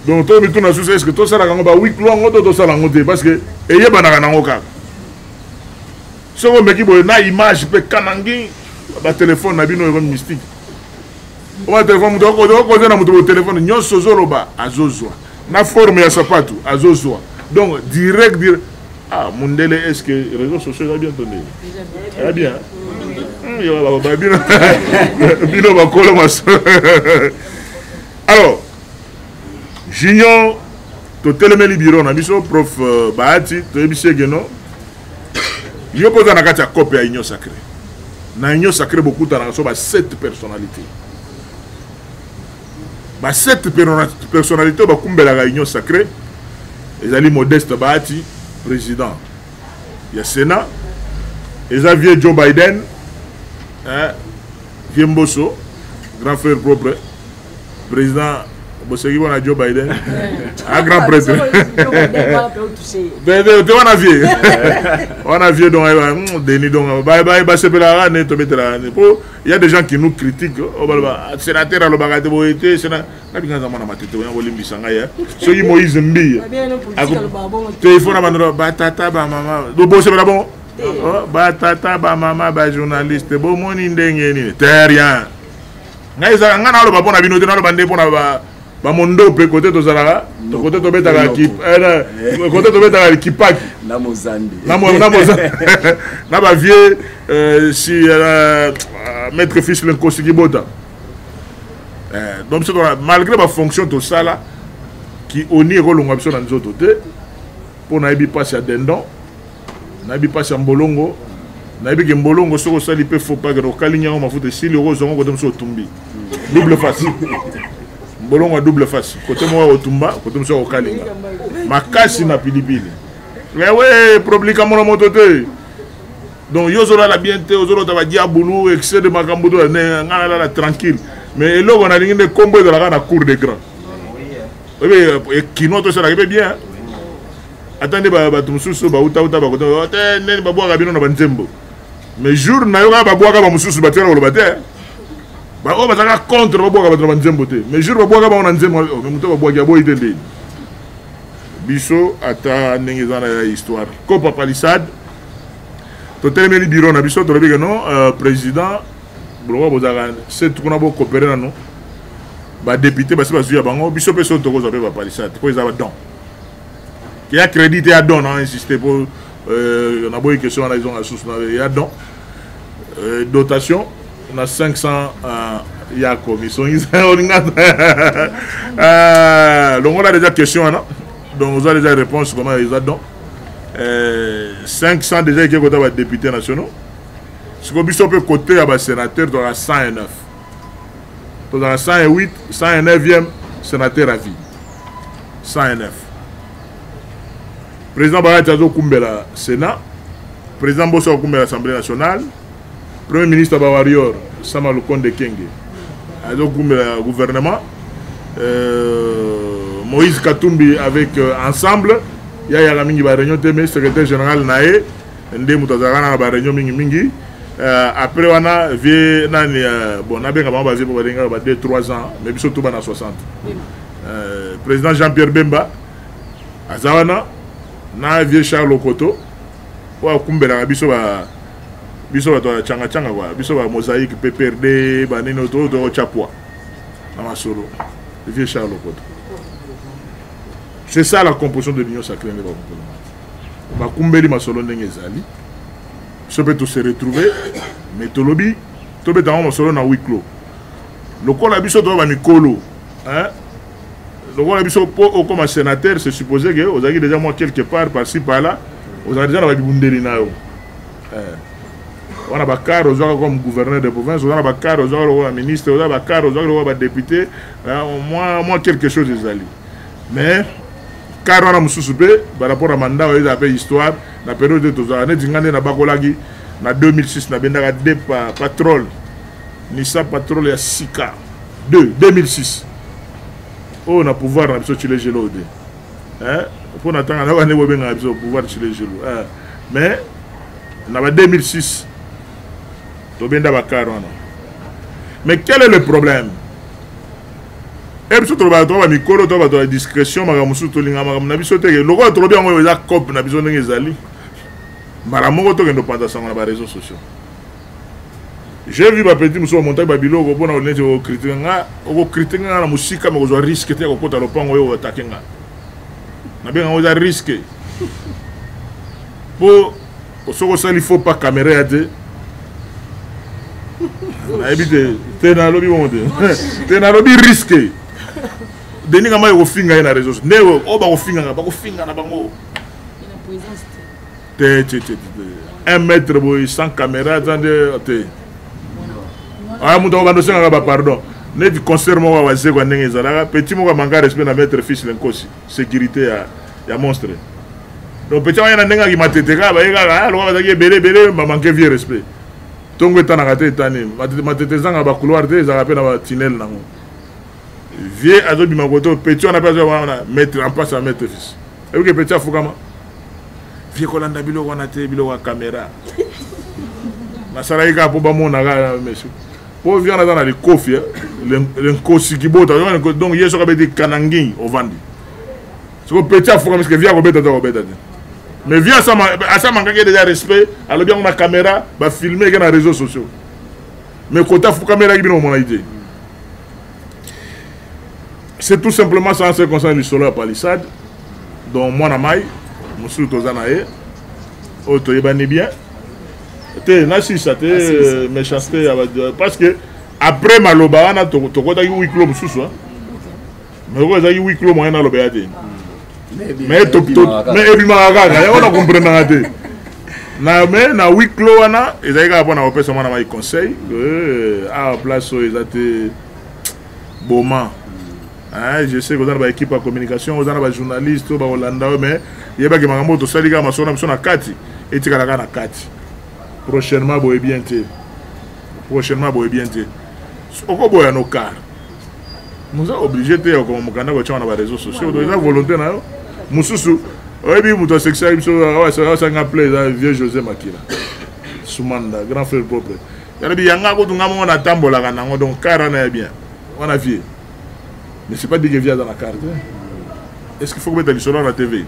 S3: Donc to mituna susu, est ce que tosalaka yango ba huis clos yango to tosala yango te? Parce que eyebanaka nango kaka soki omeki boye na image mpe kanangi batelefone na bino ekomi mystique. Oma telefone, moto akoza na moto bo telefone nyonso ozoloba azozwa na forme ya sapatu azozwa, donc direct direct. Ah, mundele, est ce que réseaux sociaux eza bien to ndenge eza bien? Bino bino bakolo maso. Alors Junior, totelemeli bureau na biso, prof Bahati, toyebisi eke no, yo mpo oza na kati ya cope ya Union sacrée. Na Union sacrée bokutanaka so ba 7 personnalité, ba 7 personnalité oyo bakumbelaka Union sacrée ezali Modeste Bahati, président ya Sénat, eza vieux Joe Biden, hein, vieux Mboso, grand frère propre, président boseki wana Joe Biden, un grand prêtre te wana vieux, wana vieux. Donc Denis, donc basepelaka ne tobetelaka ne po il y a des gens qui nous critiquent oyo baloba sénateur alobaka te boye te. Nabinga aza mwana matete oya kolimbisa ngai soki Moïse Mbiye te, il faut na bando batata bamama bosepela bongo, batata bamama bajournaliste bomoni ndenge nini te. Rien, ngai ezalaka ngai naloba mpo na bino te, naloba nde mpo na bamondope kote tozalaka, kote tobetaka, kote tobetaka kipaki
S1: na Mozambi
S3: na bavieux si maître fils Lenkosi Kibota. Donc biso malgré bafonction tosala ki oni ekolongwa biso na nzoto te, mpo nayebi mpasi ya dendon, nayebi mpasi ya mbolongo, nayebi ke mbolongo soki osali mpe faux pas, okalingi yango mafuta esili, okozwa yango kote mosusu otumbi double face. Mbolongo ya double face, kote moko ya kotumba, kote mosusu ya kokalinga makasi na pilipili. Ewe problika mona moto te. Donc yo ozolala bien te, ozolota badiabulu, excès de makambo to ngai nalala tranquille, mais eloko nalingi nde nkombo ezalaka na cour de grand oyebi kino tosalaka mpe bien. Ata nde bato mosusu bautauta bakota te ndeni babwaka bino na banzembo, mais jour na yo kaka babwaka bamosusu batikala koloba te. Baoyo bazalaka contre babwaka bato na banzembo te, mais jour babwaka bango na nzembo, mais moto babwaki aboyi te. Ndeni biso ata ndenge eza na ya histoire kopa palissade, totelemeli bureau na biso, tolobi ke non, président boloko bozalaka setu kuna, bokopere nano badepute basi bazwi ya bango, biso mpe soki tokozwa mpe bapalissade mpo eza badon ya crédit te, ya don na insiste mpo naboyi question wana ezonga susu ya don, dotation na 500 ya commission olinga longola déjà question wana. Donc oza déjà réponse comment eza don 500 déjà eke kota badéputé nationaux. Sikoyo biso mpe côté ya basénateur tozalaka 109, tozalaka 108, 109e sénateur à vie, 109. Président Bahati azokumbela Sénat, président Mboso akokumbela Assemblée nationale, premier ministre bawarrior Sama Lukonde Kenge. Azokumbela gouvernement. Moïse Katumbi avec Ensemble. Ya yaka mingi ba réunion te, mais secrétaire général na ye nde moto azalaka na ba réunion mingi mingi. Après wana vie nani, bon, nabenga bango ba vie po balingaka ba 2 3 ans, mais biso tout bana 60. Président Jean-Pierre Bemba aza wana na vieux Charles Okoto oyo akumbelaka biso ba biso bato ya changa changa quoi, biso ba mosaïque PPRD ba nini to to chapwa na masolo, vieux Charles Okoto. C'est ça la composition de l'Union sacrée nde bakumbeli masolo ndenge ezali. Biso mpe tose retrouver, mais tolobi tobetango masolo na huis clos lokola biso toza bamikolo, hein? Lokola biso mpo okoma sénateur, c'est supposé que ozalaki déjà moi quelque part, par-ci par-là, ozalaki déjà na babibundeli na yo. Wana bakare ozwaka comme gouverneur de province, oza na bakare ozwaka lokola ministre, oza bakare ozwaka lokola badéputé, moi quelque chose ezali. Mais kare wana mosusu mpe par rapport à mandat oyo ezala mpe histoire na période oyo tozalaka neti nga nde nabakolaki na 2006, nabendaka de Patrol, Nissan Patrol ya sika 2 2006 oyo na pouvoir na biso Tshilejelo te, mpo na ntanga na bande bobengaka biso pouvoir Tshilejelo, mais na ba 2006 tobenda bakare wana. Mais quel est le problème? E biso tolobaka toka bamikolo to bato ya discrétion, makambo mosusu tolinga makambo na biso teke lokola tolobi yango oyo eza cope na biso ndenge ezali, mbala moko tokende opanza sango na baréseaux sociaux. J'ai vu bapeti mosusu bamontaki babiloko mpona neti okocritiquer nga, okocritiquer nga na mosika, me kozwa risque te ya kokota lopango oyo oattaquer nga. Nabenga yango eza risque, mpo soki osali faux pas, caméra ya te, nayebi te te, nalobi bongo te te, nalobi risque. Denis Kambayi kofinga ye na réseau nde oyo bakofingaka, bakofinga na bango te te te te, 1 mètre boye sans caméra aza nde te. Aya moto akobanda osengaka bapardon neti concert moko ya Wazekwa ndenge ezalaka, petit moko amanka respect na maître Fils Lenkosi, sécurité ya monstre. Donc petit wana na ndenge akima tete kaka baye kaka lokola bazalaki ebele ebele, bamanke vieux respect. Ntongo etanaka te, etani matete ezanga bacouloir te, ezalaka mpe na batunnel nango. Vieux azobima koto, petit wana mpe azobima maître en place ya maître Fils. Ebike petit afukama, vieux kolanda biloko wana te, biloko ya caméra nasalaki kaka mpo bamona kaka monsieur, mpo vieux wana aza na likofi lenkosi kibota. Donc ye soki abeti kanangi ovandi, siko petit afukama, parce que vieux akobeta te, akobeta te. Mais vieux asamangaki déjà respect, alobi yango na caméra, bafilme eke na réseaux sociaux, mais kota afukamelaki bino omonaki te. C'est tout simplement ça en ce qui concerne lisolo ya Palissade. Donc mwana mai mosusu toza na ye oyo toyebani bien te, nasisa te méchanceté ya, parce que après maloba wana tokotaki huis clos mosusu, mais oyo ezalaki huis clos moyen naloba ya te, mais ebimaka kaka yango na comprenaka te na. Mais na huis clos wana ezalaki kaka mpona kopesa mwana mai conseil, awa place oyo eza te boma. Hein, je sais koza na baéquipe ya communication, oza na bajournaliste oyo bakolanda oyo, mais yebaki makambo oyo tosali kaka masolo na biso na kati, etikala kaka na kati. Prochainement boye bien te, prochainement boye bien te, okoboya no car moza obligé te ya okoma mokanda kotianga na baréseaux sociaux. Donc eza volonté na yo. Mosusu oyebi moto asekisaki biso, asanga play, eza vieux José Makila Sumanda, grand frère propre. Yalobi yanga kutu nga moko natambolaka nango, donc car wana ya bien wana vieux, mais c'est pas dit que vieux aza na carte. Est ce qu'il faut kobeta lisolo na TV?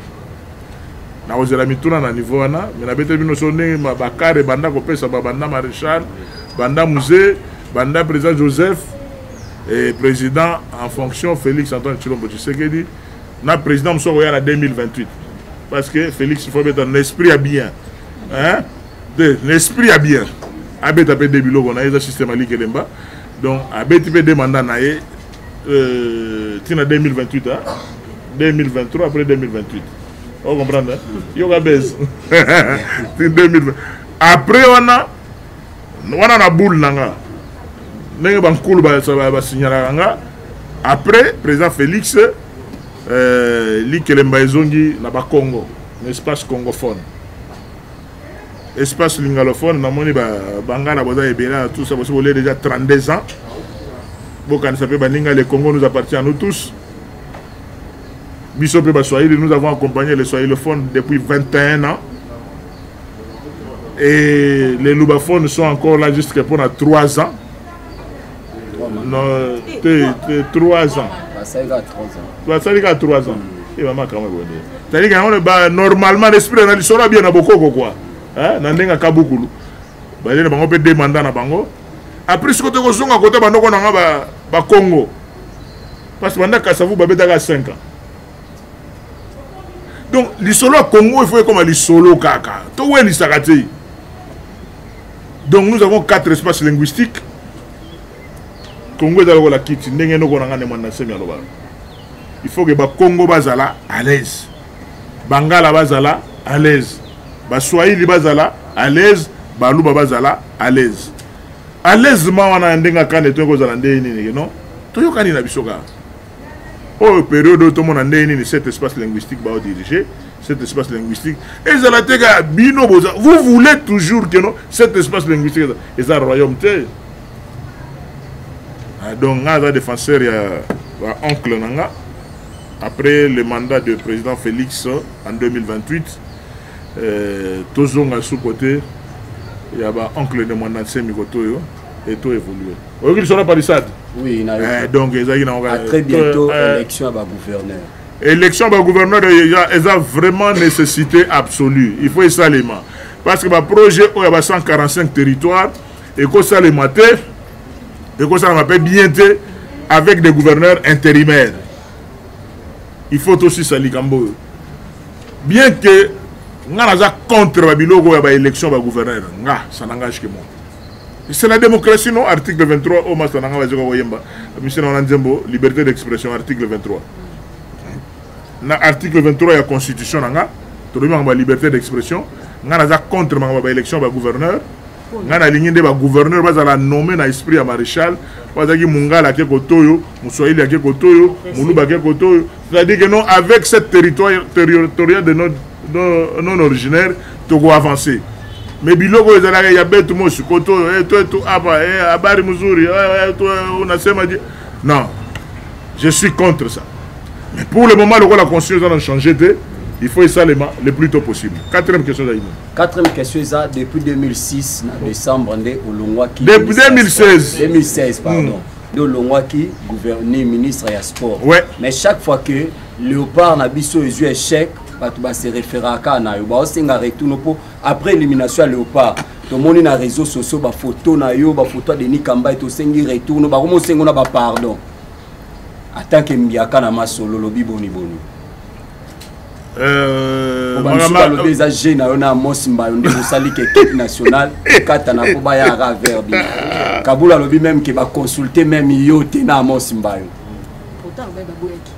S3: Nakozela mituna na niveau wana, mais nabeteli bino so ndenge bakare banda kopesa, babanda maréchal, banda Mzee, banda président Joseph et président en fonction Félix Antoine Tshilombo Tshisekedi, na président mosusu akoya na 2028, parce que Félix, il faut abeta na esprit ya bien, hein? Te, na esprit ya bien, abeta mpe de biloko na ye, eza système alikelemba. Donc abeti mpe de mandat na ye ntina 2028, hein? 2023, après 2028, o comprendre yoka base ti 2020. Après wana wana na boule na nga ndenge bankulu basignalaka nga, après président Félix, likelemba ezongi na bacongo, na espace congophone, espace lingalophone. Namoni bangala boza ebele na tout ça, bosi bolie déjà 32 ans. Bokanisa mpe baninga, le Congo nous appartient à nous tous. Biso mpe baswahili, nous avons accompagné les swahilophones depuis 21 ans et les lubaphones sont encore là jusqu'à pour 3 ans. Non, 3 ans. Basali kaka 3 ans. E mama kama bonde. C'est-à-dire que yango ba normalement l'esprit na lisolo bien na bokoko quoi. Hein, na ndenge kabukulu. Ba na bango pe deux mandats na bango. Après sikoyo tokozonga kota bandoko na nga ba ba Congo. Parce que banda Kasavu babetaka 5 ans. Donc lisolo ya Congo il faut ekoma lisolo kaka. Towelisaka te. Donc nous avons quatre espaces linguistiques. Congo eza lokola kiti ndenge noko na nga ne Mwanda Nsemi alobaka. Il faut que ba Congo bazala à l'aise. Bangala bazala à l'aise. Baswahili bazala à l'aise, Baluba bazala à l'aise. À l'aise ma wana ndenge akane to kozala ndenge nini non? Toyokani na biso kaka. Oyo période oyo tomona ndenge nini cet espace linguistique bao diriger cet espace linguistique ezala te kaka bino boza, vous voulez toujours que non cet espace linguistique eza royaume te. Ah, donc nga aza défenseur ya ba oncle na nga après le mandat de président Félix en 2028, tozonga sous côté ya ba oncle de Mwanda Nsemi koto oyo et to évoluer. Oyoki lisolo ya palissade?
S1: Oui, na
S3: donc ezalaki na
S1: À très bientôt, élection ya ba gouverneur.
S3: Élection ba gouverneur eza vraiment nécessité absolue. Il faut esalema parce que ba projet oyo ya ba 145 territoires ekosalema te, ekosalema mpe bien te avec des gouverneurs intérimaires. Il faut tosisa likambo oyo. Bien que nga naza contre ba biloko ya ba élection ba gouverneur, nga ça n'engage que moi. C'est la démocratie, non? Article 23 oyo masta na nga bazika koyemba mission na nzembo liberté d'expression, article 23. Na article 23 ya constitution na nga tolobi makambo ya liberté d'expression. Nga naza contre makambo ya ba élection ba gouverneur. Nga nalingi nde ba gouverneur bazala nommé na esprit ya maréchal oyo azalaki mongala ake kotoyo, moswahili ake kotoyo, moluba ake kotoyo. C'est-à-dire que non, avec cette territoire territorial de non originaire toko avancer. Mais biloko oyo ezalaka ya betu mosi kotoyo, to to apa, habari mzuri, to unasema je. Non, je suis contre ça. Mais pour le moment lokola constitution eza na changer te, il faut esalema le plus tôt possible. Quatrième question ezali nini?
S1: Quatrième question eza depuis 2006 na décembre nde olongwaki.
S3: Depuis 2016.
S1: 2016, pardon. Nde olongwaki gouverneur ministre ya sport. Mais chaque fois que Léopard na biso ezwi échec, bato ba se référaka na yo, baosenga retour mpo après élimination ya Léopard tomoni na réseaux sociaux ba photo na yo, ba photo ya Denis Kambayi, tosengi retour no, bakomosengo na ba pardon. En tant que mbiaka na masolo lobi boni boni. Bamisusu balobi eza jeu na yo na Amos Mbayo nde bosali ke équipe nationale ekatana mpo bayaka vers bino. Kabula alobi même ke baconsulte même yo te na Amos Mbayo.
S2: Pourtant, ben, baboyaki.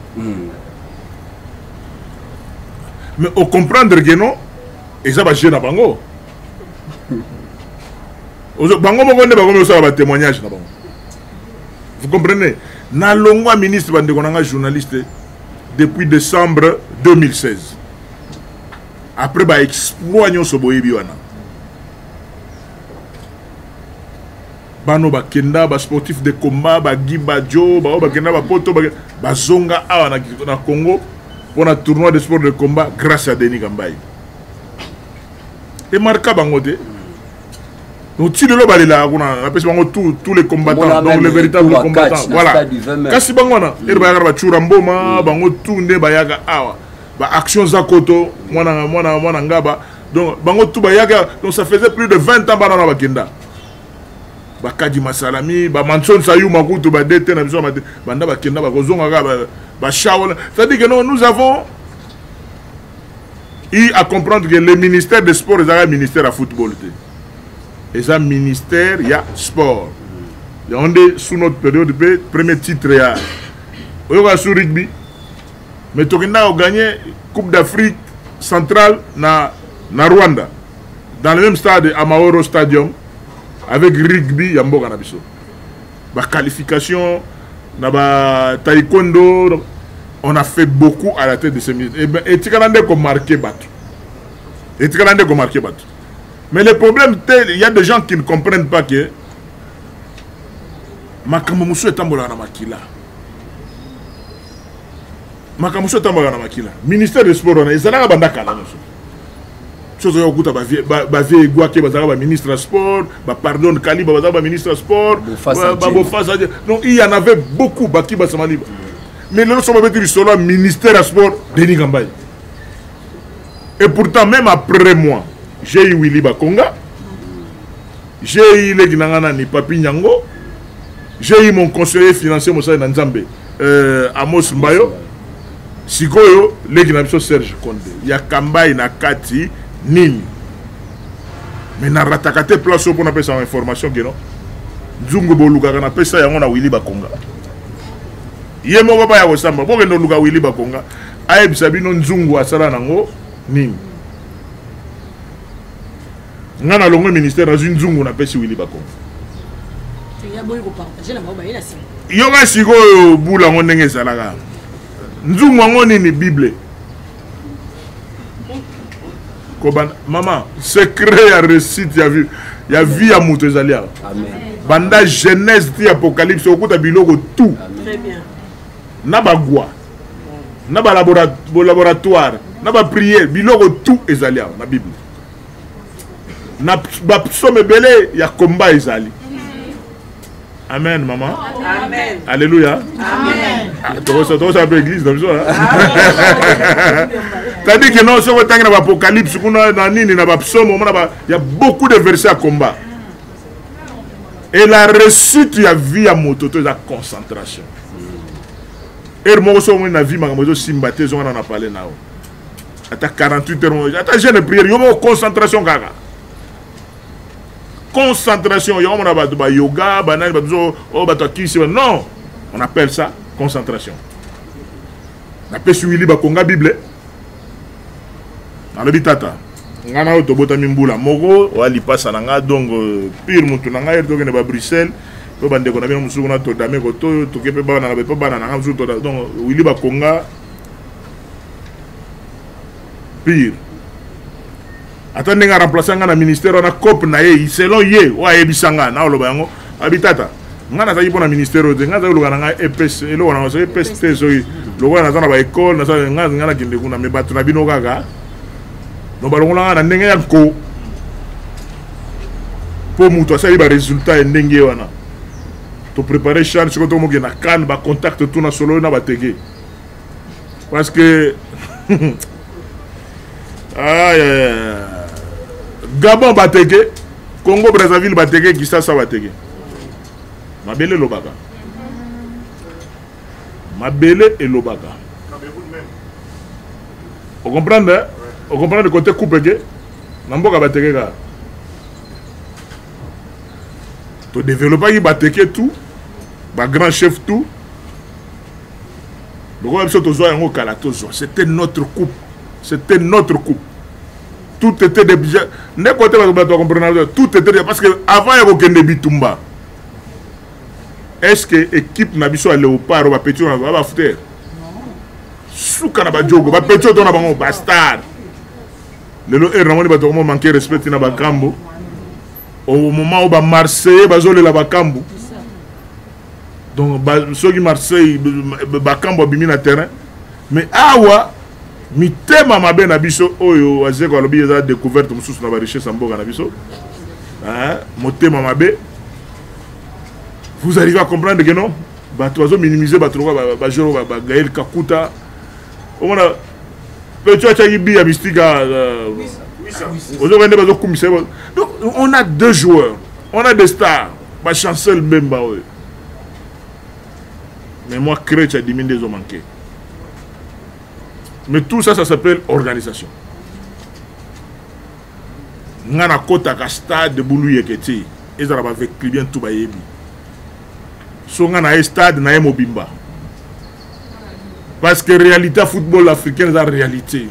S3: Mais au comprendre que non, eza ba jeu na bango. Ozo, bango moko nde bakomi kosala ba témoignage na bango. Vous comprenez? Nalongwa ministre bandeko na nga journaliste depuis décembre 2016. Après ba exploit nyonso boyebi wana. Bano bakenda ba sportif de combat ba Guy Badjo, ba oyo bakenda ba poto, bazonga awa na Congo pour na tournoi de sport de combat grâce à Denis Kambayi. Et marka bango te. Donc ti lelo balelaka kuna, napesi bango tous les combattants,
S1: Mona
S3: donc
S1: même
S3: les véritables
S1: retour à
S3: combattants.
S1: catch, na
S3: Voilà.
S1: stade du 20 mai.
S3: Kasi bango wana, ere bayaka na ba Tshoura Mboma, bango tout nde bayaka awa. Ba action za koto, mwana, mwana, mwana ngaba. Donc bango tout bayaka, donc ça faisait plus de 20 ans bana na bakenda. Ba Kadi Masalami, ba Manson Sayou Makutu, ba DT na biso ba banda bakenda ba kozonga ka ba Shaola. C'est-à-dire que non, nous avons eu à comprendre que le ministère des sports est un ministère à football. Et un ministère, il y a sport. Et on est sous notre période, premier titre, il y a. On y a sous rugby. Mais Tokenda a gagné Coupe d'Afrique centrale na Rwanda. Dans le même stade, Amahoro Stadium, avec rugby, il y a Mboka na biso. Ba qualification, na ba taekwondo, on a fait beaucoup à la tête de ces ministres. Et ben, et tikala nde ko marquer bato. Et tikala nde ko marquer bato. Mais le problème, il y a des gens qui ne comprennent pas que Makambo mosusu etambolaka na makila. Makambo mosusu etambolaka na makila. Ministère de sport wana ezalaka banda kala nyonso. Biso toza kokuta bavie egwake bazalaka baministre ya sport, bapardon kaliba bazalaka baministre ya sport, babofasa. Donc il y en avait beaucoup bakibasa maliba. Mais lelo soki babeti lisolo ya ministère ya sport, Denis Kambayi. Et pourtant même après moi, j'ai eu Willy Bakonga, j'ai eu leki na nga nani Papi Nyango, j'ai eu mon conseiller financier mosali na Nzambe Amos Mbayo, sikoyo leki na biso Serge Konde ya Kambayi na kati nini. Mais narataka te place oyo mpo napesa information keno nzungu bolukaka napesa yango na Willy Bakonga. Ye moko pa ya kosamba bokende oluka Willy Bakonga ayebisa bino nzungu asala nango nini. Nga na longwe ministère nazwi nzungu napesi Willy Bakonga. Yoka sikoyo bula yango ndenge ezalaka. Nzungu yango nini Bible? Kobanda mama secret ya réussite ya vie ya vie ya moto ezali awa. Banda Genèse ti Apocalypse okuta biloko tout.
S2: Très bien.
S3: Na bagwa, na ba laboratoire, na ba prière, biloko tout ezali awa na Bible. Na ba psaume ebele ya combat ezali. Amen maman.
S2: Amen.
S3: Alléluia.
S2: Amen.
S3: Ah, tokosa pe église na biso. C'est-à-dire que non soko tangi na ba apocalypse kuna na nini na ba psaume omona ba il y a beaucoup de versets à combat. Et la réussite ya vie ya moto to eza concentration. Heure moko soki omoni na vie makambo ezosimba te ezonga na palais na yo. Ata 48 heures, ata jeûne prière, yo moko concentration kaka. Concentration, yo mona bato ba yoga, ba nani, bato zo, oh, bato ya kisi, ba, non. On appelle ça concentration. Napesi Willy Bakonga Bible. Nalobi tata, nga na oyo tobotami mbula moko, oya lipasa na nga, donc pire mutu na nga, tokende ba Bruxelles, po bandeko na bino mosusu kuna todame kotoyo, toke pe bana na pe bana na nga mosusu toda, donc Willy Bakonga pire. Ata ndenge a remplacer nga na ministère wana cope na ye, selon ye, oyo ayebisa nga, na oloba yango, abi tata, nga nazalaki mpo na ministère oyo te, nga nazalaki koluka na nga EPS, eloko na nga soki EPS te, soki lokola naza na ba école, naza nga, nga nakende kuna, mais bato na bino kaka, donc balongola nga na ndenge ya nko, mpo moto asali ba résultat ya ndenge wana. To préparer CHAN, sikoyo tokomokende na CAN, ba contact tout na solo na bateke. Parce que ah, yeah. Gabon bateke, Congo Brazzaville bateke, Kinshasa bateke. Mabele elobaka. Mabele elobaka. Vous comprenez? Hein? Vous comprenez le côté coupe que na mboka bateke kaka. To développaki bateke tout, ba grand chef tout. Lokola biso tozwa yango kala tozwa, c'était notre coupe. C'était notre coupe. Tout était déjà nde côté bato bato comprendre tout était déjà parce que avant ya kokende bitumba. Est-ce que équipe na biso ya Léopard ba petit na ba futer? Suka na ba jogo, ba petit to na bango ba star. Lelo er namoni bato komo manquer respect na ba kambo. Au moment où ba Marseillais bazolela ba kambo. Donc ba soki Marseille ba kambo abimi na terrain mais awa mitema mabe na biso oyo Azeko alobi eza découverte mosusu na ba richesse ya mboka na biso. Hein, motema mabe. Vous arrivez à comprendre que non? Bato bazo minimiser bato lokola ba joueur ba Gaël Kakuta. Omona petit atiaki bi ya mystique ozoka nde bazokumisa ye. Donc on a deux joueurs, on a des stars, ba Chancel Mbemba oyo. Mais moi Crèche a diminué des manqué. Mais tout ça, ça s'appelle organisation. Nga na kotaka stade Bulu Yeketi, ezala ba veclibien tout bayebi. So nga na ye stade na ye mobimba. Parce que réalité football africain eza réalité.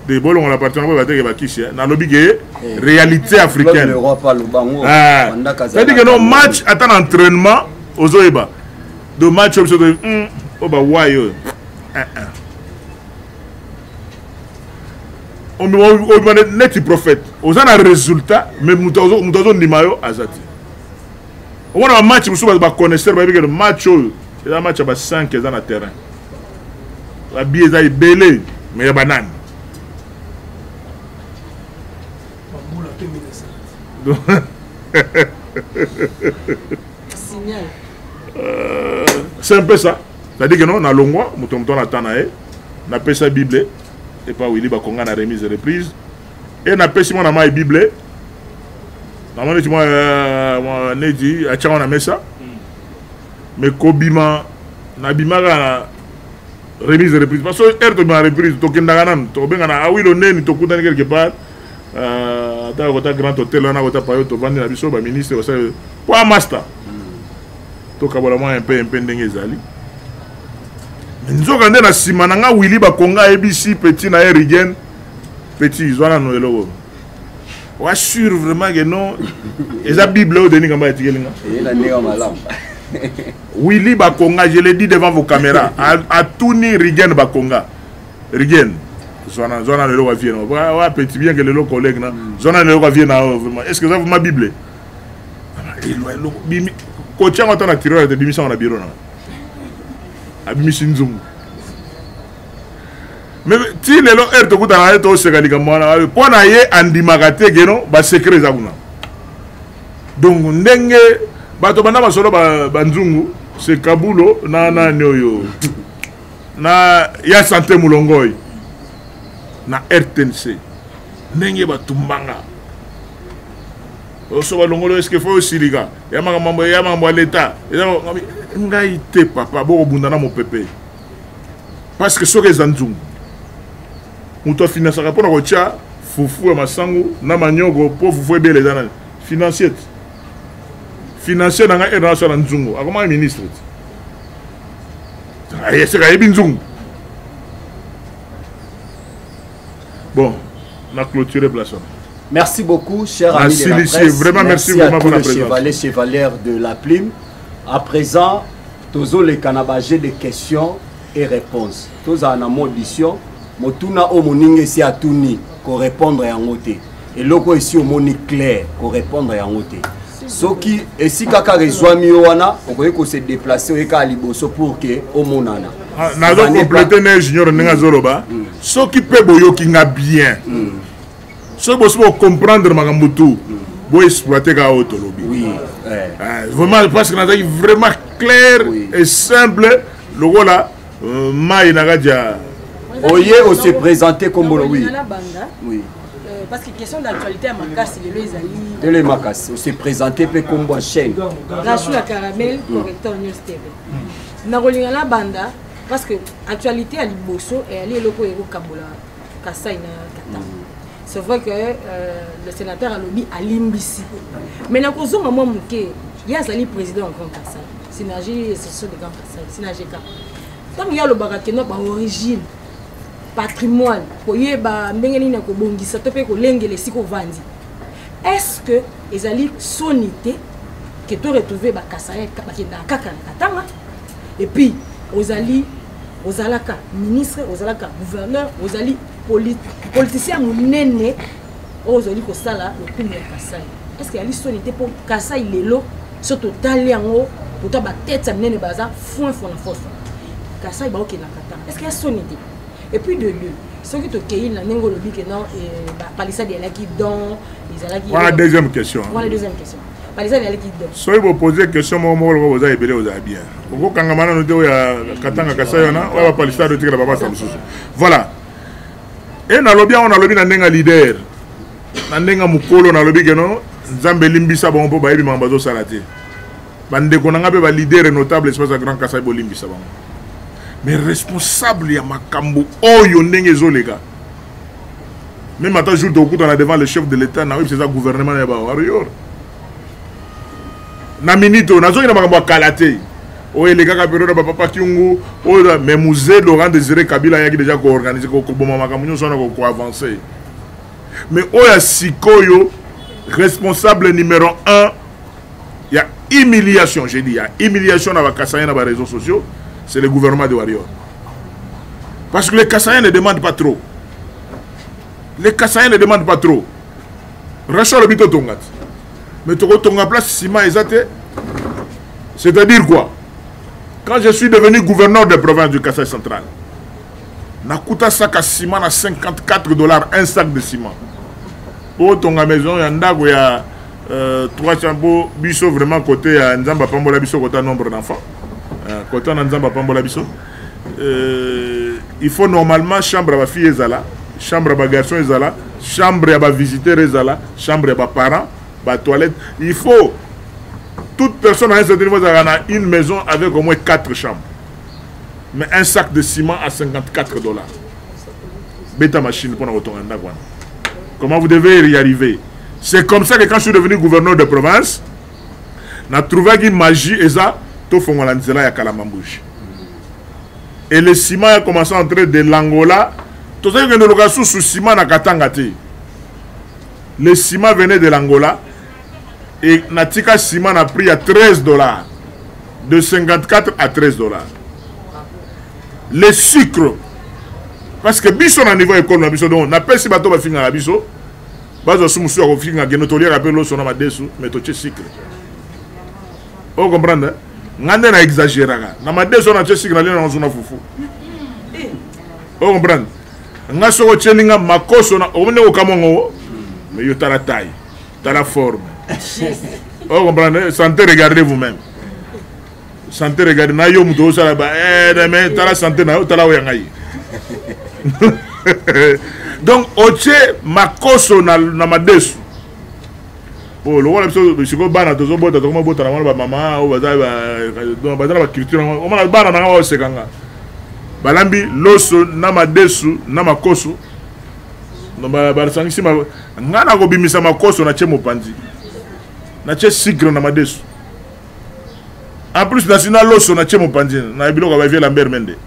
S3: De bolongo la partie na bateke bakisi na lobi ke réalité africaine.
S1: Le roi pas lobango.
S3: Ah. C'est-à-dire que non match ata na entraînement ozoyeba. De match oyo biso oyo ba wayo. Obima neti prophète. Oza na résultat mais mutu azondima yo aza te. Omona ba match mosusu ba connaisseur bayebi ke match oyo eza match ya ba 5 eza na terrain. Ba billets eza ebele mais ya banani.
S2: Signal.
S3: C'est un peu ça. C'est-à-dire que non, na longwa, moto moto na tana ye, na pesa Bible et pas Willy Bakonga na remise et reprise et na pesi mwana mai Bible. Na moni ti mwa neti atiango na mesa. Mais kobima na bimaka na remise et reprise parce que heure tobima reprise tokendaka nanu tobengana awilo neni tokutani quelque part ata kota grand hôtel wana kota payo tovandi na biso baministre basali po master tokabola mwa mpe mpe ndenge ezali nzoka nde na nsima na nga Willy Bakonga ayebisi petit na ye Rigen petit zwa nano eloko wa sûr vraiment que non eza bible oyo Denis Kamba etikeli nga Willy Bakonga je l'ai dit devant vos caméras atuni Rigen Bakonga Rigen zwana zwana lelo wa vie na wa petit bien que lelo collègue na zwana lelo wa vie na vraiment est-ce que ça vraiment bible eloko bimi kotia ngo ata na tiroir te bimisa ngo na bureau na abimisi nzungu mais ti lelo heure tokutana ye toseka likambo wana mpo na ye andimaka te keno basecret eza kuna donc ndenge bato banda masolo banzungu se kabulo na nani oyo na ya sante mulongoi na rtnc ndenge batumbanga oso balongoli eske fo osilika ya makambo ya makambo ya leta eza ngai te papa bokobunda na mopepe parce que soki eza nzungu moto afinansaka mpona kotya fufu ya masangu na manioko mpo fufu ebele eza nani financier te financier na ngai ere nasala nzungu akomaki ministre te eseka ayebi nzungu bon na clôturer place wana.
S1: Merci beaucoup, cher ami de la presse.
S3: Vraiment, merci, merci
S1: à
S3: vraiment
S1: tous les chevaliers, chevalières de la plume. À présent, tozo les canabagés de questions et réponses. Tozo en audition, motuna o moninge si atuni ko répondre yango te. Eloko esi omoni clair ko répondre yango te. Soki esika kaka ezwami yo wana okoki ko se déplacer oyeka liboso pour que omonana.
S3: Nazo compléter ne junior ndenge azoloba. Soki pe boyoki nga bien. Soki bosi bocomprendre makambo tout boexploite kaka oyo tolobi.
S1: Oui.
S3: Vraiment parce que nazalaki vraiment clair et simple lokola mai na kati ya
S1: oye ose présenter kombolo. Oui. Oui.
S2: Parce que question d'actualité ya makasi lelo ezali
S1: tele makasi ose présenter mpe kombo ya chaîne
S2: Rachou ya Caramel correcteur news TV. Nakolinga na banda parce que actualité ya liboso eyali eloko oyo ekokabola Kasai na Katanga. C'est vrai que le sénateur alobi alimbisi. Mais nakozonga mwa moke, ye azali président ya Grand Kasai. Synergie institution de Grand Kasai, Synergie K. Ntango ye alobaka keno ba origine patrimoine, koyeba ndenge nini ya kobongisa to mpe kolengela esika ovandi. Est-ce que ezali soni te que to retrouver ba Kasai bakendaka kaka na Katanga? Et puis ozali ozalaka ministre, ozalaka gouverneur, ozali politicien monene oyo ozali kosala lokumu ya Kasai. Est-ce que ezali soni te mpo Kasai lelo so totali yango kota ba tête ya minene baza foin fo na foso Kasai baokenda Katanga, est-ce que ya soni te? Et puis de deux, soki tokei na ndenge olobi ke non, palissade ezalaki don, ezalaki
S3: Voilà deuxième question.
S2: Voilà deuxième question. Palissade ezalaki don.
S3: Soki bopose question moko moko lokola boza ebele ozala bien. Okokangama nano te oyo ya Katanga Kasai wana, oyo ba palissade otikela babasa mosusu. Voilà. E nalobi yango, nalobi na ndenge ya leader, na ndenge ya mokolo, nalobi ke non, Nzambe elimbisa bango mpo bayebi makambo bazosala te. Bandeko na nga mpe ba leader notable espace ya Grand Kasai bolimbisa bango. Mais responsable ya makambo oyo ndenge ezoleka, même ata jour tokutana devant le chef de l'État, na oyebisa eza gouvernement ya ba warrior. Na minute oyo nazongi na makambo ya kala te oyo elekaka periode ya bapapa Kyungu oyo, mais Mzee Laurent Désiré Kabila ayaki déjà koorganiser koboma makambo nyonso wana koavancer. Mais oyo ya sikoyo responsable numéro 1 ya humiliation, j'ai dit ya humiliation na ba Kasaïens na ba réseaux sociaux, c'est le gouvernement de Warrior. Parce que les Kasaïens ne demandent pas trop. Les Kasaïens ne demandent pas trop. Rachel alobi totonga te. Mais tokotonga place ciment eza te. C'est-à-dire quoi? Quand je suis devenu gouverneur de province du Kasaï central, nakuta sac à ciment à 54 dollars, un sac de ciment. Pour ton maison, il y a ndako ya 300 po biso vraiment côté ya Nzamba pambola biso côté nombre d'enfants. Côté na Nzamba pambola biso. Il faut normalement chambre à fille ezala, chambre à garçon ezala, chambre à visiteur ezala, chambre à parents, ba toilette. Il faut toute personne à un certain niveau a une maison avec au moins 4 chambres. Mais un sac de ciment à 54 dollars. Beta machine pour nous retourner. Comment vous devez y arriver? C'est comme ça que quand je suis devenu gouverneur de province, on a trouvé une magie et ça, tout fongola nzela ya Kalamba-Mbuji. Et le ciment a commencé à entrer de l'Angola. Tout ça, il y a une sous ciment na Katanga te. Le ciment venait de l'Angola. Et natika ciment a pris à 13 dollars. De 54 à 13 dollars. Le sucre. Parce que biso na niveau école na biso, donc, na pesi bato ba finga na biso. Bazo sumu su ya kofinga, geno tolia rappel loso na madesu, mais totie sucre. Vous comprenez? Ngande na exagéraka. Na madesu na tie sucre na lena na fufu. Vous comprenez? Nga soko tielinga makoso na omne okamongo, mais yo tala taille, tala forme. Vous comprenez? Santé, regardez vous-même. Santé, regardez. Na yo muto osala ba, eh, mais tala santé na yo, tala oya ngai. Donc, otie makoso na madesu. Oh, le roi, sikoyo bana tozobota, tokoma bota na mwana ba mama, oyo baza ba, donc, baza na ba culture yango. Omona bana na nga baosekanga. Balambi loso na madesu na makoso. Non, ba, basangisi ma, nga na kobimisa makoso na tie mopanzi. Na tie sucre na madesu. En plus, na sina loso na tie mopanzi, na biloko ba vie Lambert Mende.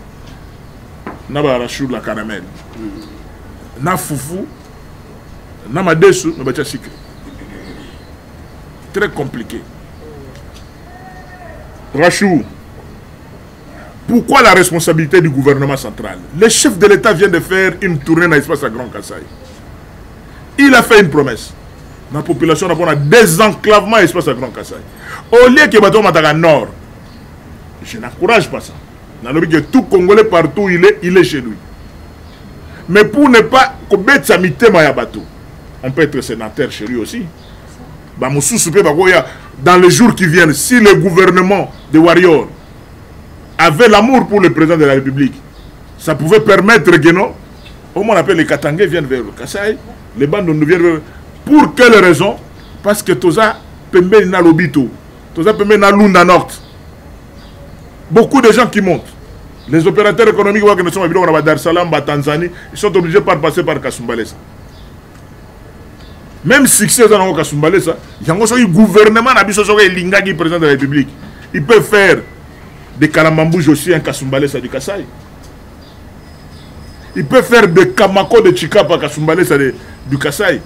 S3: Na ba rachou la caramel. Na fufu, na madesu, na ba tia sucre. Très compliqué. Rachou, pourquoi la responsabilité du gouvernement central? Le chef de l'État vient de faire une tournée dans l'espace à Grand Kasaï. Il a fait une promesse. La population a un désenclavement dans l'espace à Grand Kasaï. Au lieu que bateau Mataka Nord, je n'encourage pas ça. Dans le but que tout Congolais partout il est, il est chez lui. Mais pour ne pas commettre sa mitema ya bateau, on peut être sénateur chez lui aussi. Bah, mosusu pe bakoya, dans les jours qui viennent, si le gouvernement de Warrior avait l'amour pour le président de la République, ça pouvait permettre que non, au moins on appelle les Katangais viennent vers le Kasaï, les bandes nous viennent vers... Pour quelle raison? Parce que Toza pembe na Lobito, Toza pembe na Lunda Nord. Beaucoup de gens qui montent. Les opérateurs économiques qui ne sont pas à Dar es Salaam, à Tanzanie, ils sont obligés de passer par Kasumbalesa. Même succès dans Kasumbalesa, il y a un gouvernement na biso soki elingaki président de la République. Il peut faire de Kalamba-Mbuji aussi un Kasumbalesa du Kasaï. Il peut faire de Kamako de Tshikapa Kasumbalesa du Kasaï.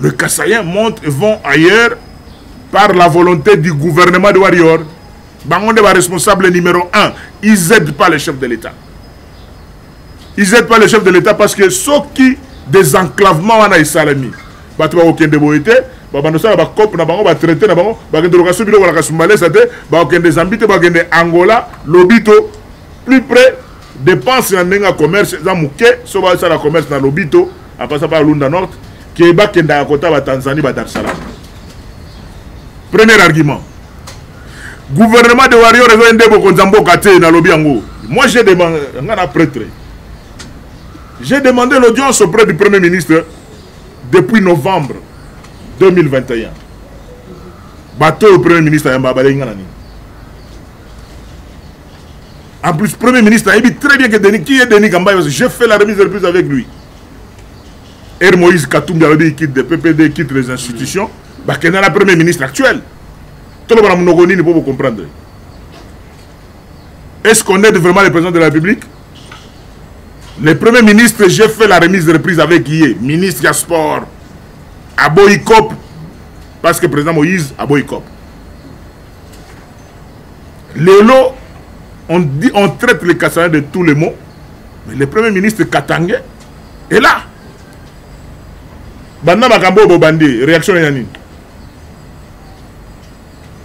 S3: Le Kasaïen monte et vont ailleurs par la volonté du gouvernement de Warrior. Bango nde ba responsable numéro 1. Ils aident pas le chef de l'État. Ils aident pas le chef de l'État parce que ceux qui désenclavement wana esalemi. Bato ba okende boyete, ba bando sala ba cop na bango, ba traité na bango, ba kende lokasu biloko na Kasumbalesa te, ba okende Zambie te, ba okende Angola, Lobito, plus près dépense na ndenge ya commerce za moke, so ba sala commerce na Lobito, en passant par Lunda Nord, ke ba kenda ya kota ba Tanzanie, ba Dar es Salaam. Premier argument. Gouvernement de Warrior ezo nde bokonza mboka te na lobi yango. Moi j'ai demandé, nga na prêtre. J'ai demandé l'audience auprès du Premier ministre depuis novembre 2021. Bateau au Premier ministre Yamba Balenga nani. En plus, Premier ministre a dit très bien que Denis, qui est Denis Kambayi, parce que j'ai fait la remise de reprise avec lui. Er Moïse Katumbi a dit qu'il quitte le PPD, quitte les institutions. Bah, qui est le Premier ministre actuel. Tout le monde a pour vous comprendre. Est-ce qu'on aide vraiment le président de la République? Le Premier ministre, j'ai fait la remise de reprise avec Guillé, ministre du Sport, à Boycop, parce que le président Moïse a Boycop. Lélo, on dit, on traite les Kassaïens de tous les maux, mais le Premier ministre Katangé est là. Banda Makambo Bobandi, réaction Yanni.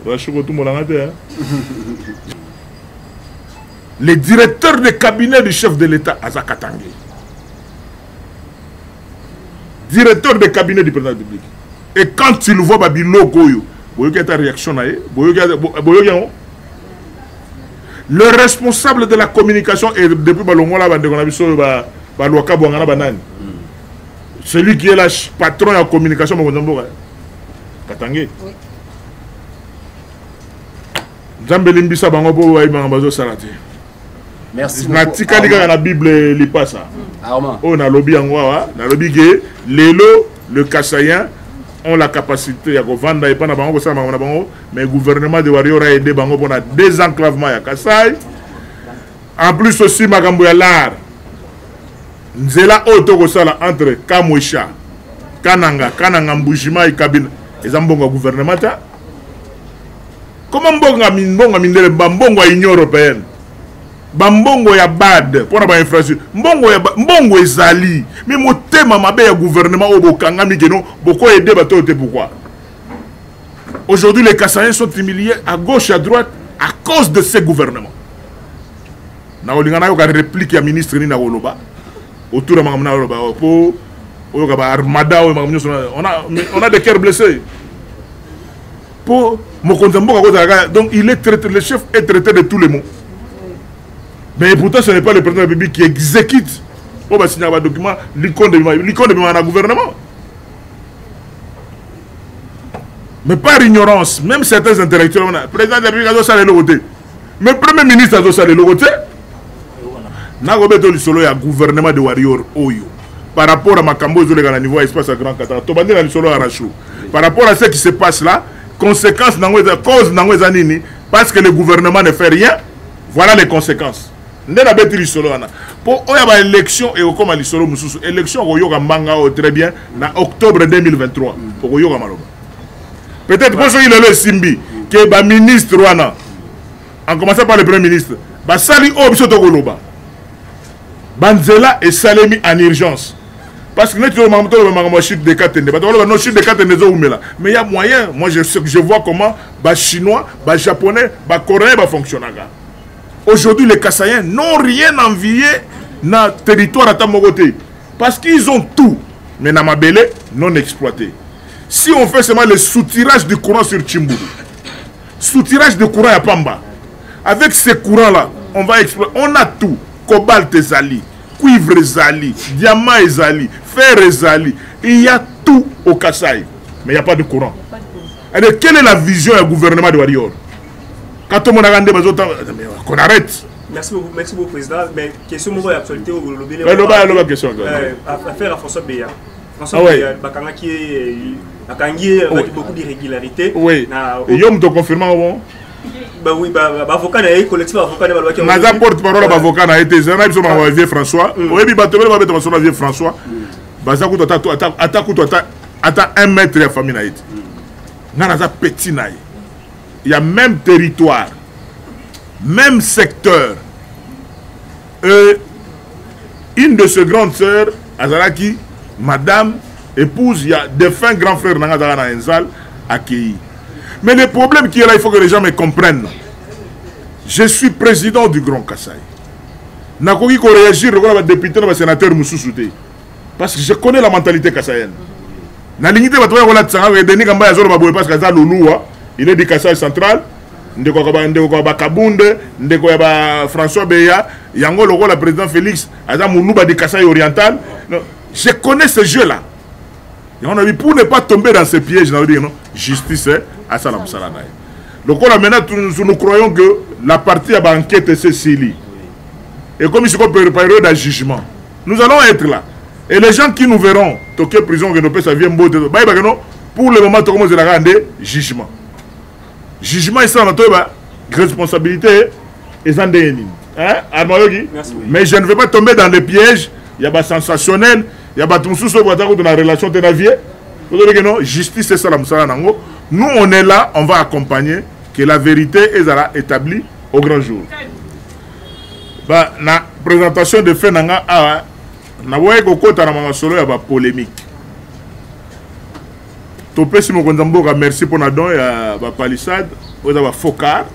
S3: Rachou kotumbola nga te hein. Le directeur de cabinet du chef de l'État aza Katangé. Directeur de cabinet du président de la République. Et quand il voit babiloko oyo, boyoki ata réaction na ye, boyoki boyoki yango. Le responsable de la communication et depuis balongola bandeko na biso ba balwaka bwanga na banani. Celui qui est là patron ya communication mokonzi mboka. Katange. Oui. Nzambe limbisa bango po bayebanga bazosala te.
S1: Merci
S3: natikali kaka na bible lipasa oyo nalobi yango awa nalobi ke lelo le kasaïen ont la capacité ya kovanda epai na bango kosala makambo na bango mais gouvernement de warrior a aidé bango mpona désenclavement ya kasai en plus aussi makambo ya lar nzela oyo tokosala entre kamwesha kananga kananga mbujimai kabina eza mbongo ya gouvernement te Comment mbongo mbongo mindele ba mbongo ya Union européenne ba mbongo ya BAD mpona ba infrastructure mbongo ya mbongo ezali mais motema mabe ya gouvernement oyo bokangami keno boko aider bato oyo te pourquoi aujourd'hui les Kasaïens sont humiliés à gauche à droite à cause de ces gouvernements nakolinga nayoka réplique ya ministre nini nakoloba autour ya makambo nakoloba mpo oyoka ba armada oyo makambo nyonso on a des cœurs blessés po mokonzi ya mboka akozala kaka donc il est traité le chef est traité de tous les mots mais pourtant ce n'est pas le président de la République qui exécute oyo basignaka badocument likonde likonde ebimaka na gouvernement mais par ignorance même certains intellectuels wana président de la République azosala eloko te mais premier ministre azosala eloko te nakobeta lisolo ya gouvernement de warrior oyo par rapport à makambo ezoleka na niveau ya espace ya grand katanga tobandi na lisolo ya rachou par rapport à ce qui se passe là conséquence nango eza cause nango eza nini parce que le gouvernement ne fait rien voilà les conséquences nde nabeti lisolo wana mpo oyo ya baélection ekokoma lisolo mosusu élection okoyoka mbanga oyo très bien na octobre 2023 okoyoka maloba peut-être mpo soki lelo esimbi ke baministre wana en commençant par le premier ministre basali oyo biso tokoloba banzela esalemi en urgence parce que neti toloba makambo ya chute de katende bato baloba non chute de katende ezowumela mais ya moyen moi je, je vois comment bachinois bajaponais bacoréen bafonctionnaka aujourd'hui les kasaïens n'ont rien envié na territoire ata moko te parce qu'ils ont tout mais na mabele non exploité si on fait seulement le soutirage du courant sur Chimbulu soutirage de courant ya pamba avec ce courant là on va exploiter on a tout cobalt ezali cuivre ezali diamant ezali fer ezali il y a tout au Kasaï mais il n'y a pas de courant alors quelle est la vision du gouvernement de Warrior quand on a qu'on arrête.
S4: Merci beaucoup, merci beaucoup, Président. Mais question moko ya actualité au lobele.
S3: Loba loba question.
S4: Euh, affaire à François Beya. François ah ouais. Beya bakangaki bakangi ye avec beaucoup d'irrégularité.
S3: Oui. Na yo moto confirma bon.
S4: Bah oui, bah, bah avocat na ye collectif avocat na balobaki.
S3: Naza porte parole ba avocat na ye te, ezala biso makambo ya vieux François. Mm. Oyebi bato ebele babeta masolo ya vieux François. Mm. Baza kutu ata ata ata kutu ata ata 1 mètre ya famille na ye te. Mm. Nga naza petit na ye. Ya même territoire, même secteur. Euh, une de ses grandes sœurs azalaki madame épouse ya défunt grand frère nanga azalaka na Enzal akei. Mais le problème qui est là, il faut que les gens me comprennent. Je suis président du Grand Kasaï. Nakoki ko réagir lokola ba député na ba sénateur mosusu te. Parce que je connais la mentalité kasaïenne. Nalingi te bato baya kolatisa nga Denis Kambayi azoloba boye parce que aza luluwa, il est du Kasaï central. ndeko ya ndeko ya bakabunde ndeko ya ba François Beya yango lokola président Félix aza muluba du Kasaï oriental. Non, je connais ce jeu là. Yango nabi pour ne pas tomber dans ce piège nabi non justice asala mosala na ye. Lokola maintenant nous, nous croyons que la partie ya ba enquête esili. Et comme sikoyo période ya jugement, nous allons être là. Et les gens qui nous verront toke prison que nopesa vie mbote bayeba que non pour le moment tokomozelaka nde jugement. Jugement esalama toyeba responsabilité eza ndenge nini. Hein? Armayoki? Mais je ne vais pas tomber dans les pièges ya ba sensationnel ya bato mosusu oyo baza kutu na relation te na vie. Tozobi que non justice esala mosala nango. Nous on est là, on va accompagner que la vérité ezala établie au grand jour. Ba na présentation de fait nanga awa naboyaki kokota na masolo ya ba polémique. Topesi mokonzi ya mboka merci mpo na don ya bapalissade oyo eza bafaux car.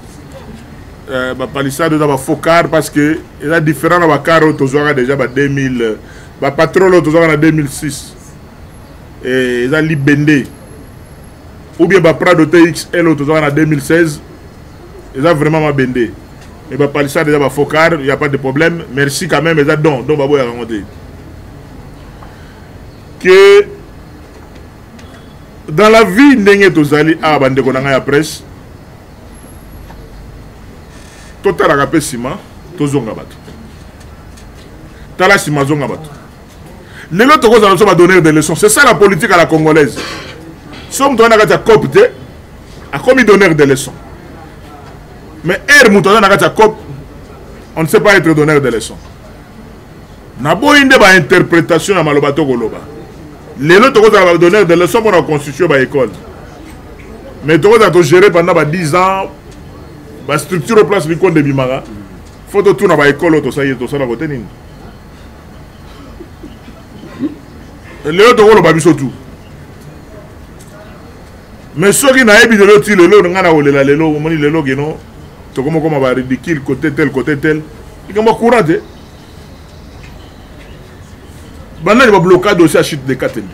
S3: Euh, bapalissade eza bafaux car parce que eza différent na bacar oyo tozwaka déjà ba 2000, bapatrole oyo tozwaka na 2006, eza libende, ou bien baprado TXL oyo tozwaka na 2016, eza vraiment mabende. Mais bapalissade eza bafaux car, y a pas de problème. Merci quand même, eza don, don baboyaka yango te. Que dans la vie, ndenge tozali awa, bandeko na ngai ya presse, totalaka mpe nsima, tozonga bato. Tala nsima, zonga bato. Lelo tokozala biso badonneur de leçon. C'est ça la politique à la congolaise. So moto aza na kati ya cope te, akomi donneur de leçon. Mais ere moto aza na kati ya cope, on ne sait pas être donneur de leçon. Naboyi nde bainterprétation ya maloba tokoloba. Lelo tokozala badonneur de leçon mpona constitution baécole, mais tokozala togérer pendant ba 10 ans bastructure au place likonde ebimaka. Fo totuna baécole oyo tosali, tosala kote nini. Lelo tokoloba biso tu, mais soki nayebi lelo ti lelo ngai na kolela lelo, omoni lelo keno tokomokoma baridicule côté tel, côté tel, likambo courant te. Banani babloka dossier ya chute de Katende?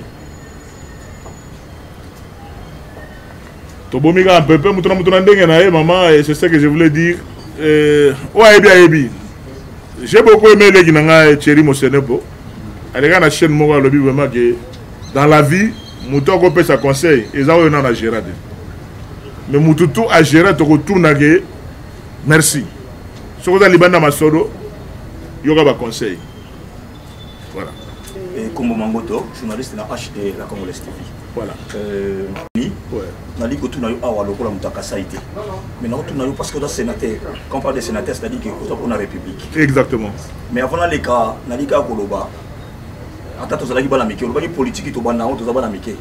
S3: Tobomi kaka mpepe, moto na moto na ndenge na ye, mama. Et c'est ce que je voulais dire. Oyo ayebi ayebi. J'ai beaucoup aimé eleki na ngai Thierry Mosenepo, aleka na chaîne moko, alobi vraiment que dans la vie, moto akopesa conseil eza oyo nano agéra te, mais motu tu agéra, tokotuna ke merci. Soki oza libanda masolo, yoka baconseil. Voilà.
S5: Kombo Mangoto, journaliste na HD la Congolaise TV.
S3: Voilà.
S5: Ouais. Nali kotuna yo awa lokola moto akasai te. Mais nakotuna yo parce que oza sénateur. Quand on parle de sénateur, c'est-à-dire que oza mpona République.
S3: Exactement.
S5: Mais avant naleka, nali kaka koloba, ata tozalaki bana mike, olobaki politiki tobanda yango toza bana mike.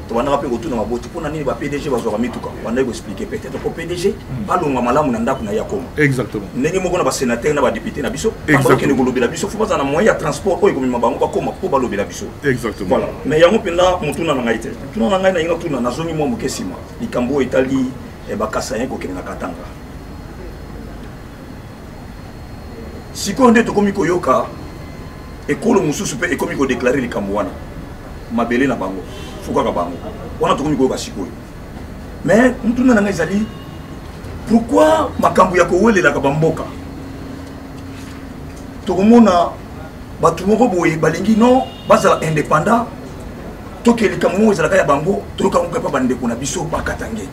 S5: Tobandaka mpe kotuna maboti mpona nini ba PDG bazwaka mituka. Bandaki koexpliquer peut-être po PDG balonga malamu na ndako na ye akoma. Ndenge moko na basénateur na badéputé na biso, bakende kolobela biso, fo bazala na moyen ya transport oyo ekomema bango bakoma mpo balobela biso. Voilà. Mais yango mpenza motuna na ngai te. Motuna na ngai, nalinga tuna, nazongi mwa moke nsima, likambo oyo etali bakasayen kokende na Katanga. Sikoyo nde tokomi koyoka ekolo mosusu mpe ekomi kodéclarer likambo wana mabele na bango, fo kaka bango wana tokomi koyoka sikoyo. Mais motuna na ngai ezali: pourquoi makambo ya kowelelaka bamboka, tokomona bato moko boye balingi non bazala indépendant, toke likambo moko ezalaka ya bango, toyoka ngo mpa bandeko na biso bakatange?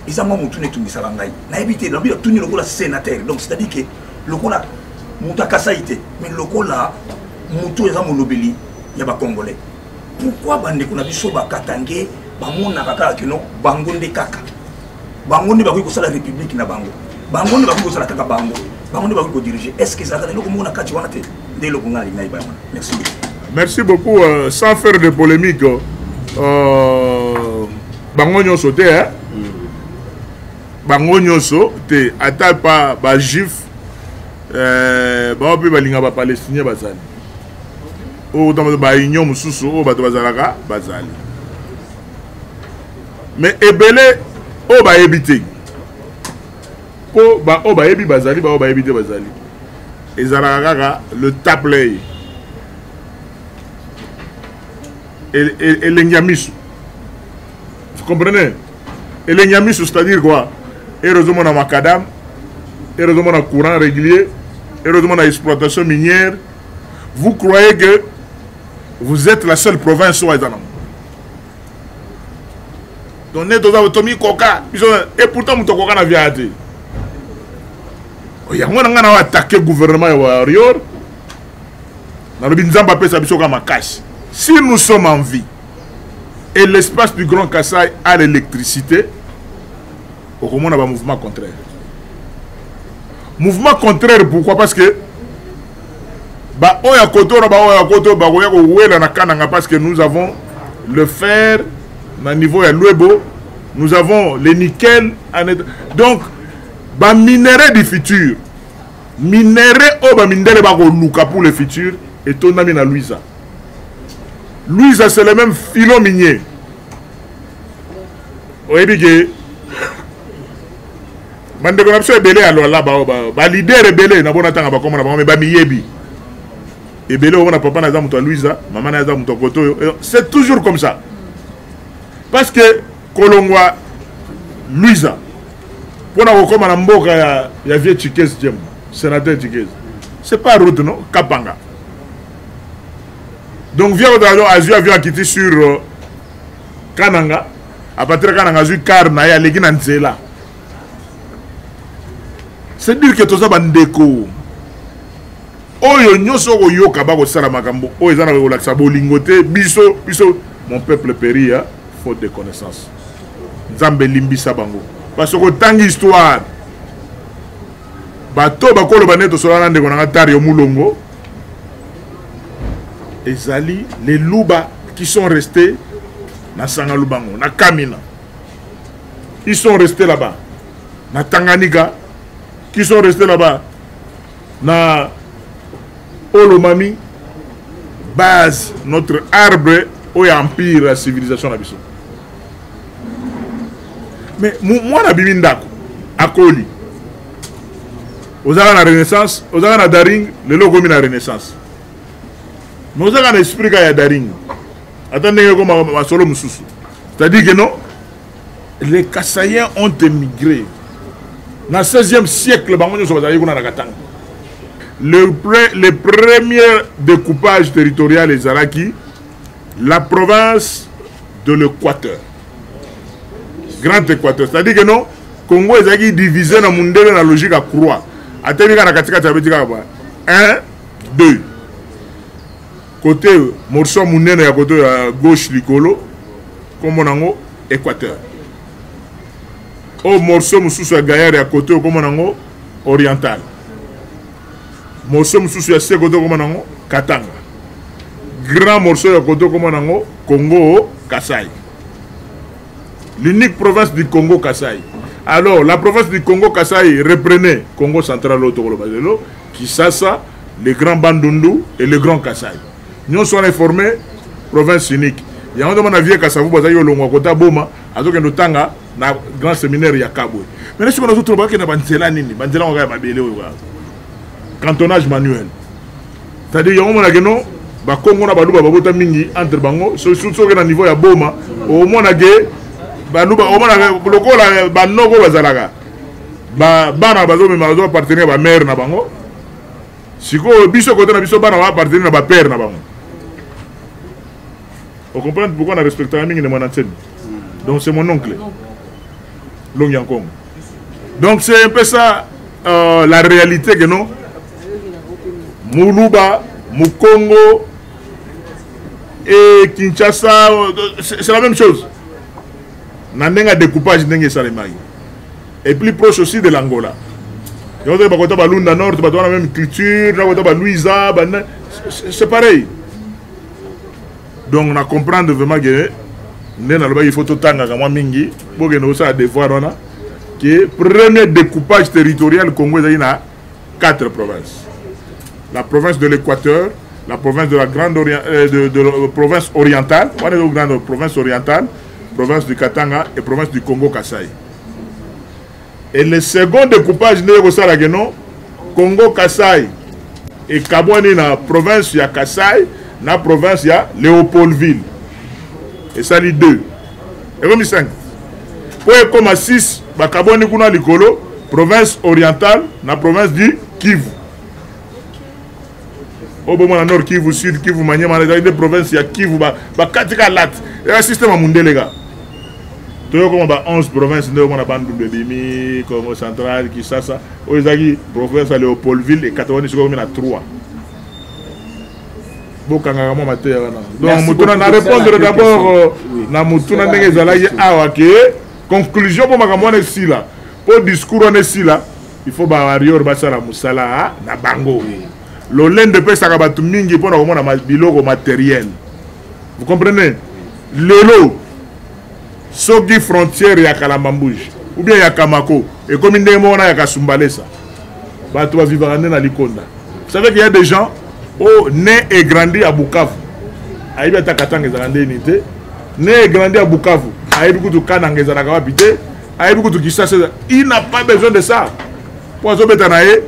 S5: Eza mwa motuna etungisaka ngai, nayebi te. Nabi natuni lokola sénateur, donc c'est à dire que lokola moto akasai te, mais lokola moto eza molobeli ya bacongolais, pourquoi bandeko na biso bakatange bamonaka kaka kino bango nde kaka bango nde bakoki kosala république na bango, bango nde bakoki kosala kaka bango, bango nde bakoki kodiriger? Est ce que ezalaka na eloko moko na kati wana te? Nde eloko ngai nalingi nayeba yango. Merci beaucoup.
S3: Merci beaucoup. Sans faire de polémique, bango nyonso te, hein? Bango nyonso te, ata pa bajuif, bao mpe balinga bapalestinien bazali, oyo ntango baunion mosusu oyo bato bazalaka bazali, mais ebele oyo bayebi te, mpo baoyo bayebi bazali, baoyo bayebi te bazali. Ezalaka kaka le taplay, elengi ya miso. Vous comprenez? Elengi ya miso, c'est-à-dire quoi? Ere ozomona macadam, ere ozomona courant régulier, ere ozomona exploitation minière, vous croyez que vous êtes la seule province oyo eza nango. Donc nde toza tomikoka biso, et pourtant moto akoka na via te. Yango na ngai na attaqué gouvernement ya warrior, nalobi Nzambe apesa biso kaka makasi. Si nous sommes en vie et l'espace du Grand Kassai a l'électricité, okomona bamouvement contraire. Mouvement contraire, pourquoi? Parce que baoyo ya koto na baoyo ya koto bakoya kowela na Kananga, parce que nous avons le fer na niveau ya Luebo, nous avons le nickel en... donc baminerai du futur, minerai oyo bamindele bakoluka pour le futur etondami na Luiza. Luiza, c'est le même filon minier. Oyebi ke bandeko na biso ebele ya Lualaba oyo baleader ebele na bona ntanga bakoma na bango me bamiyebi ebele. Omona papa na aza moto ya Luiza, mama na aza moto ya koto oyo. C'est toujours comme ça, parce que kolongwa Luiza mpona kokóma na mboka ya vieux Chikez Djem, sénateur Chikez, c'est pas route, non? Kapanga. Donc vieux kozala azwi avion, akiti sur Kananga. À partir ya Kananga, azwi car na ye, aleki na nzela. C'est dire que toza bandeko. Oyo nyonso okoyoka bakosala makambo oyo eza na kolakisa bolingo te. Biso, mon peuple périt ya faute de connaissance. Nzambe elimbisa bango, parce que otangi histoire, bato bakoloba nde tosola na ndeko nanga Tario Mulongo, ezali les Luba qui sont restés na Sanga Lubango, na Kamina. Ils sont restés là-bas na Tanganyika, qui sont restés là-bas na Haut-Lomami, base, notre arbre oyo empire ya civilisation na biso. Mais mwana abimi ndako, akoli, ozalaka na Renaissance, ozalaka na Daring, lelo okomi na Renaissance, mais ozalaka na esprit kaka ya Daring, ata ndenge ekoma masolo mosusu. C'est-à-dire que non, les Kasaïens ont émigré na 16e siècle, bango nyonso bazalaki kuna na Katanga. Le premier découpage territorial ezalaki la province de l'Équateur, Grand Équateur. C'est-à-dire que non, Congo ezalaki divisé na mundele na logique ya croix. Atemi kaka na katikati, abeti kaka ba 1 2 côté, morceau monene ya côté ya gauche likolo, kombo nango Équateur. Oyo morceau mosusu ya gaillard ya côté oyo, kombo nango Oriental. Morceau mosusu ya se côté, kombo nango Katanga. Grand morceau ya côté, kombo nango Congo Kasai, l'unique province du Congo Kasai. Alors la province du Congo Kasai reprenait Congo central oyo tokoloba lelo, Kisasa, le Grand Bandundu et le Grand Kasai. Nyonso wana eforme province unique. Yango nde mona vieux Kasavubu azalaki kolongwa kota Boma, azokende otanga na grand séminaire ya Kabwe. Maintenant soki nazotuna, bakende banzela nini? Banzela yango kaka ya mabele oyo kaka, cantonnage manuel. C'est-à-dire yango omonake no Bakongo na Baluba babota mingi entre bango. Soki na niveau ya Boma, omonake Baluba, omonaka lokola banoko bazalaka, bana bazomema, bazo appartenir bamare na bango. Sikoyo biso kote na biso, bana baappartenir na bapere na bango. Ocomprendre pourquoi na respectaka mingi ne Mwana Nsemi? Donc c'est mon oncle Longi Yankongo. Donc c'est un peu ça, la réalité, que non, Muluba, Mukongo et Kinshasa, c'est la même chose na ndenge ya découpage, ndenge esalemaki, et plus proche aussi de l'Angola. Yango bakota balunda nord, bato wana même culture na kota baluiza, c'est pareil. Donc na comprendre vraiment que nde nalobaki, il faut totangaka mwa mingi. Bokende kosala devoir wana, ke premier découpage territorial, Congo ezali na quatre provinces: la province de l'Équateur, la province de la grande Orient, de la province orientale wana eza grande province orientale, province du Katanga et province du Congo Kasai. Et le second découpage ndenge kosalaka, non, Congo Kasai ekabwani na province ya Kasai na province ya Léopoldville, esali 2, ekomi 5. Mpo ekoma 6, bakabwani kuna likolo, province orientale na province du Kivu. Oyo bomona Nord Kivu, Sud Kivu, Manyema, ezali nde province ya Kivu. Bakati ka late, eza système ya mundele ka. Toyokoma ba 11 province nde omona Bandundu ebimi, Congo central, Kisasa oyo ezalaki province ya Léopoldville ekatawani, sikoyo komi na 3. Bokangaka mwa mateya wana. Donc motuna na répondre d'abord na motuna ndenge ezalaki awa, ke conclusion mpo makambo wana esila, mpo discours wana esila, il faut bawarrior basala mosala na bango. Lolendo epesaka bato mingi mpona komona biloko matériel, vous comprenez? Lelo soki frontière ya Kalamba-Mbuji ou bien ya Kamako ekomi ndenge moko na ya Kasumbalesa, bato bavivaka nde na likonda. Vous savez qu'il y a des gens oyo né et grandi à Bukavu, ayebi ata Katanga ezalaka ndeni te. Né et grandi à Bukavu. Ayebi kutu Kananga ezalaka wapi te, ayebi kutu Kinshasa, il n'a pas besoin de ça. Po azobeta na ye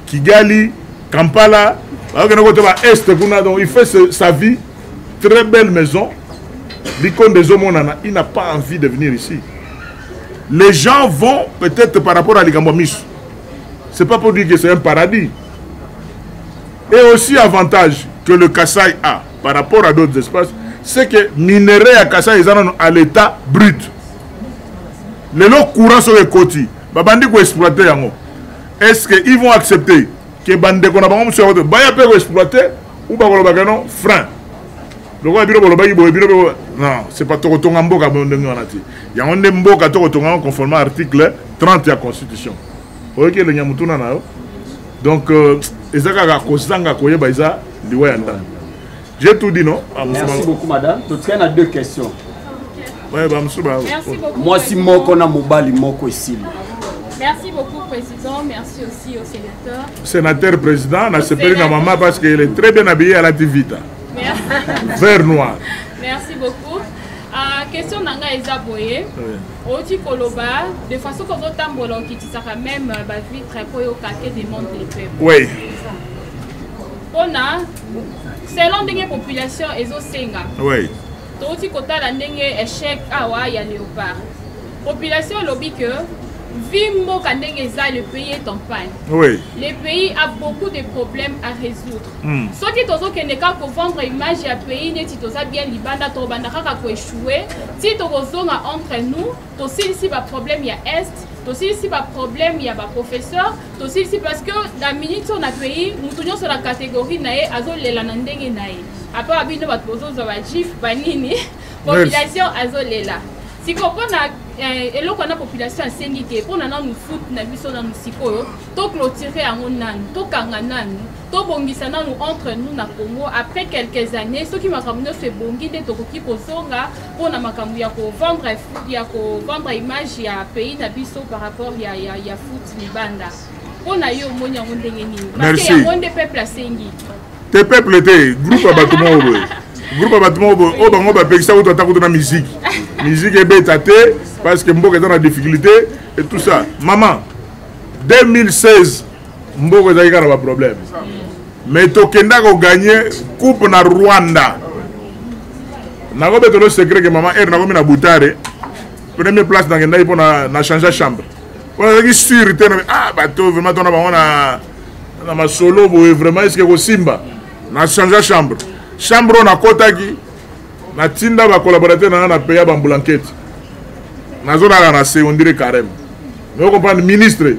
S3: Kigali, Kampala, akende kota ba est kuna, donc il fait sa vie, très belle maison. Likonde ezomonana, il n'a pas envie de venir ici. Les gens vont peut-être par rapport à likambo miso. C'est pas pour dire que c'est un paradis. Et aussi avantage que le Kasaï a par rapport à d'autres espaces, c'est que minerai à Kasaï ils en à l'état brut. Lelo courant sur les côtés, babandi ko exploiter yango. Est-ce que ils vont accepter que bandeko na bango mosusu yango baya mpe ko exploiter ou bakolobaka non frein lokola bino bolobaki boye bino non c'est pas tokotonga mboka ndenge wana te yango nde mboka tokotonga yango conformément article 30 ya constitution. Oyoki elengi ya motuna na yo. Donc euh, eza kaka kozanga koyeba eza liwa ya ndambo. J'ai tout dit non?
S1: Ah, merci beaucoup madame. Totikali na deux questions.
S3: Ouais, ba mosusu ba.
S1: Mwasi moko na mobali moko esili.
S6: Merci beaucoup, Président. Merci aussi au sénateur.
S3: Sénateur président, na sepeli na maman parce qu'elle est très bien habillée à la Vita.
S6: Merci.
S3: Vert noir.
S6: Merci beaucoup. Uh, question na ngai eza boye oui. Outi koloba de façon kozotambola okitisaka meme euh, bavitre mpo oyoka ke demande le peuple.
S3: Oui.
S6: Mpona selon ndenge population ezosenga.
S3: Oui.
S6: Touti kotala ndenge échec awa ya léopard. Population elobi que vi mboka ndenge eza, le pays est en panne.
S3: Oui.
S6: Le pays a beaucoup de problèmes à résoudre. Soki tozokende kaka kovendre image ya pays neti toza bien libanda, tokobanda kaka koéchouer ti tokozonga entre nous, tosilisi baproblème ya est, tosilisi baproblème ya baprofesseur, tosilisi parce que na minute oyo na pays motu nyonso na catégorie na ye azolela na ndenge na ye. Apa bino bato bozozwa bagif banini, population azolela sikoyo mpona eloko wana. Population asengi ke mpona nanu foot na biso nanu sikoyo toclôture yango nanu, tokanga nanu, tobongisa nanu entre nous na Congo. Après quelques années, soki makambo nyonso ebongi, nde tokoki kozonga mpona makambo ya kovendre, ya kovendre image ya pays na biso par rapport ya foot libanda. Mpona yo omoni yango ndenge nini? Parce que yango nde peuple asengi.
S3: Te, peuple te, groupe ya bato moko boye, groupe ya bato moko boye oyo bango bapekisa kutu ata kutu na musique, musique ebeta te parce que mboka eza na difficulté et tout ça. Maman, 2016 mboka ezalaki kaka na baproblème, mais tokenda koganye coupe na Rwanda. Nakobetelo secret ke mama ere nakomi na Butare, premier place nakendaki mpo na change chambre mpo nazalaki sur te. Ah, bato vraiment tona bango na masolo boye, vraiment eske kosimba? Na change chambre, chambre oyo nakotaki, natinda bacollaborateur na nga na peya bambulankete, nazolala na se, on dirait carême. Mais ocomprendre ministre,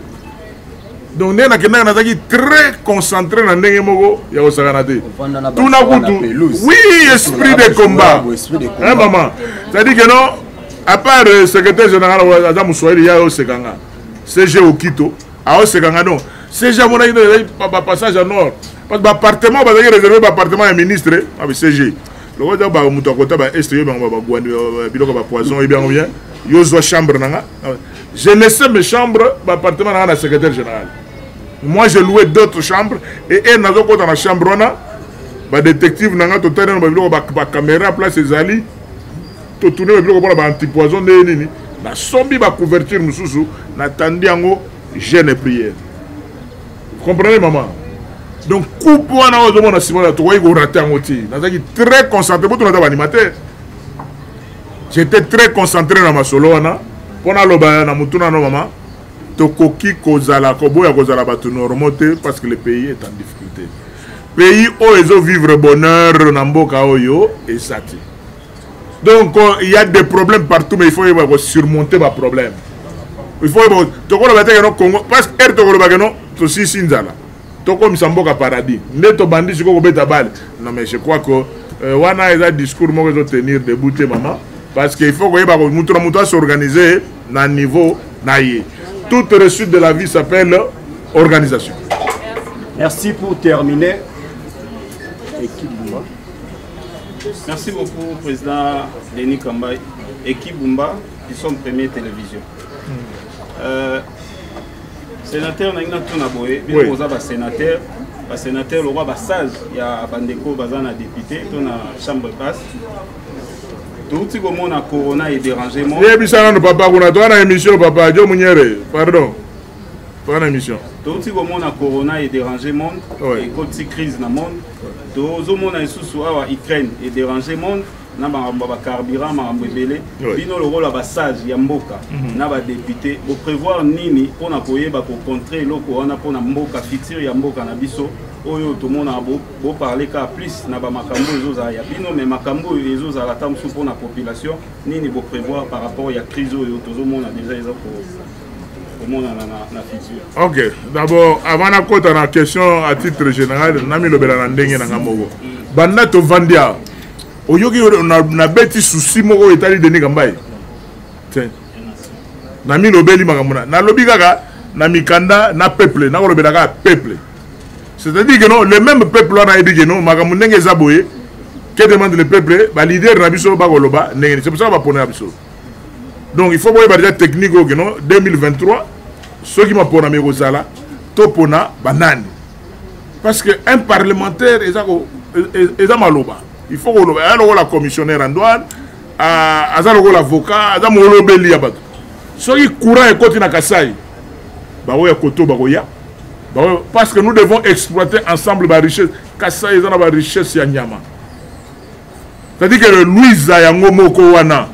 S3: donc ndenge nakendaka nazalaki très concentré na ndenge moko ya kosakana te. Tuna kutu, oui, esprit de combat, hein, maman. C'est-à-dire que non, à part euh, secrétaire général aza moswahili ya osekanga, CG Okito aosekanga. Donc CG amonaki ezalaki bapassage ya nord parce que baappartement bazalaki réservé, baappartement ya ministre abi CG lokola eza moto akota ba est, yo bango bagwani biloko bapoison, oyebi yango bien. Yo zwa chambre na nga, je laissais mes chambres, baappartement na nga na secrétaire général. Moi je louais d'autres chambres et e nazokota na chambre wana, badétective na nga totali nano babiloko, bacaméra place ezali, totourne babiloko mpona baantipoison ndenge nini. Nasombi bacouverture mosusu, natandi yango, jeûne et prière. Vous comprenez, maman? Donc coupe wana oyo ozomona nsima na tokoki korate yango ti nazalaki très concentré. Botuna ata baanimateur, j'étais très concentré na masolo wana mpo naloba na motuna no. Mama, tokoki kozala koboya kozala bato normaux te parce que le pays est en difficulté. Pays oyo ezovivre bonheur na mboka oyo eza te. Donc il y a des problèmes partout, mais il faut yeba surmonter ba problème. Il faut yeba tokoloba te ke no Congo parce que ere tokoloba ke no tosisi nzala, tokomisa mboka paradis, nde tobandi sikoyo kobeta bale. Non, mais je crois que euh, wana eza discours moko ezotenir debout te, mama, parce que il faut koyeba moto na moto asorganiser na niveau na ye. Toute réussite de la vie s'appelle organisation.
S1: Merci. Pour terminer, équipe.
S7: Merci beaucoup, Président Denis Kambayi. Équipe Bumba, qui sont première télévision. Sénateur na ngai tuna boye, bino boza ba sénateur, ba sénateur lokwa ba sage ya bandeko baza na député to na chambre basse. Touti komona corona edérange monde.
S3: Yebisa nano papa kuna, toza na émission papa Jo Munyere, pardon, toza na émission.
S7: Touti komona corona edérange monde, ekoti crise na monde. Tozomona lisusu awa Ukraine edérange monde na makambo ya bacarburant, makambo ebele. Bino lokola basage ya mboka na badéputé, boprévoir nini mpona koyeba kocontre eloko wana mpona mboka, futur ya mboka na biso oyo tomonaka? Boparle kaka plus na bamakambo oyo ezozala ya bino, mais makambo oyo ezozala ata mosusu mpona population, nini boprévoir par rapport ya crise oyo tozomona déjà eza komonana na futur?
S3: Ok, d'abord, avant nakota na question à titre général, namilobela na ndenge na nga moko. Banda tovandi awa, oyoki nabeti susi moko oyo etali Denis Kambayi te? Namilobeli makambo na nalobi kaka na mikanda na peuple, nakolobela kaka peuple. C'est-à-dire que non, le même peuple wana ayebi que non, makambo ndenge eza boye, que demande le peuple? Baleader na biso bakoloba ndenge nini? C'est pour ça bapona ya biso. Donc il faut boyeba déjà technique oyo que non, 2023 soki maponami ekozala, topona banani, parce que un parlementaire eza eza maloba, il faut koloba. Aya lokola commissionnaire en douane, aza lokola avocat, aza molobeli ya bato. Soki courant ekoti na Kasai, baoya koto bakoya, parce que nous devons exploiter ensemble barichesse. Kasai eza na barichesse ya nyama, c'est-à-dire que Luiza yango moko wana,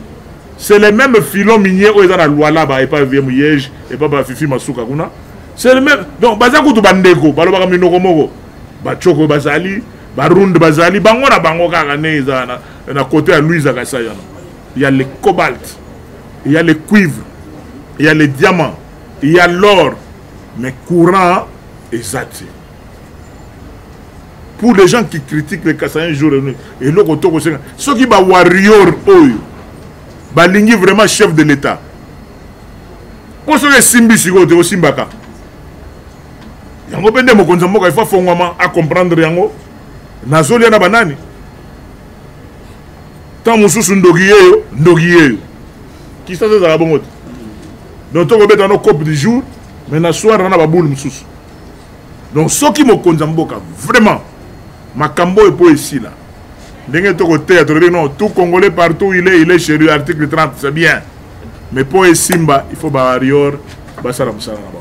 S3: c'est le même filon minier oyo eza na Lualaba epa vie Muyege, epa bafifi masuka kuna, c'est le même. Donc baza kutu bandeko, balobaka minoko moko. Bacoko bazali, barunde bazali, bango na bango kaka nde eza na côté ya Luiza Kasai wana. Il y a le cobalt, il y a le cuivre, il y a le diamant, il y a l'or, mais courant eza te. Pour les gens qui critiquent les Kasaïens jour et nuit, eloko tokosenga, soki bawarrior oyo balingi vraiment chef de l'État, mpo soki esimbi sikoyo te, osimbaka yango mpe nde mokonzi ya mboka ifo afongwama, acomprendre yango. Nazolia na banani ntango mosusu, ndoki yeyo, ndoki yeyo, kisasa ezala bongo te. Donc tokobeta no cope du jour, mais na soir na baboule mosusu. Donc soki mokonzi ya mboka vraiment makambo oyo mpo esila ndenge tokoteya, tolobi non, tout Congolais partout il est chez lui, article 30, c'est bien, mais mpo esimba, il faut bawarrior basala mosala na bango.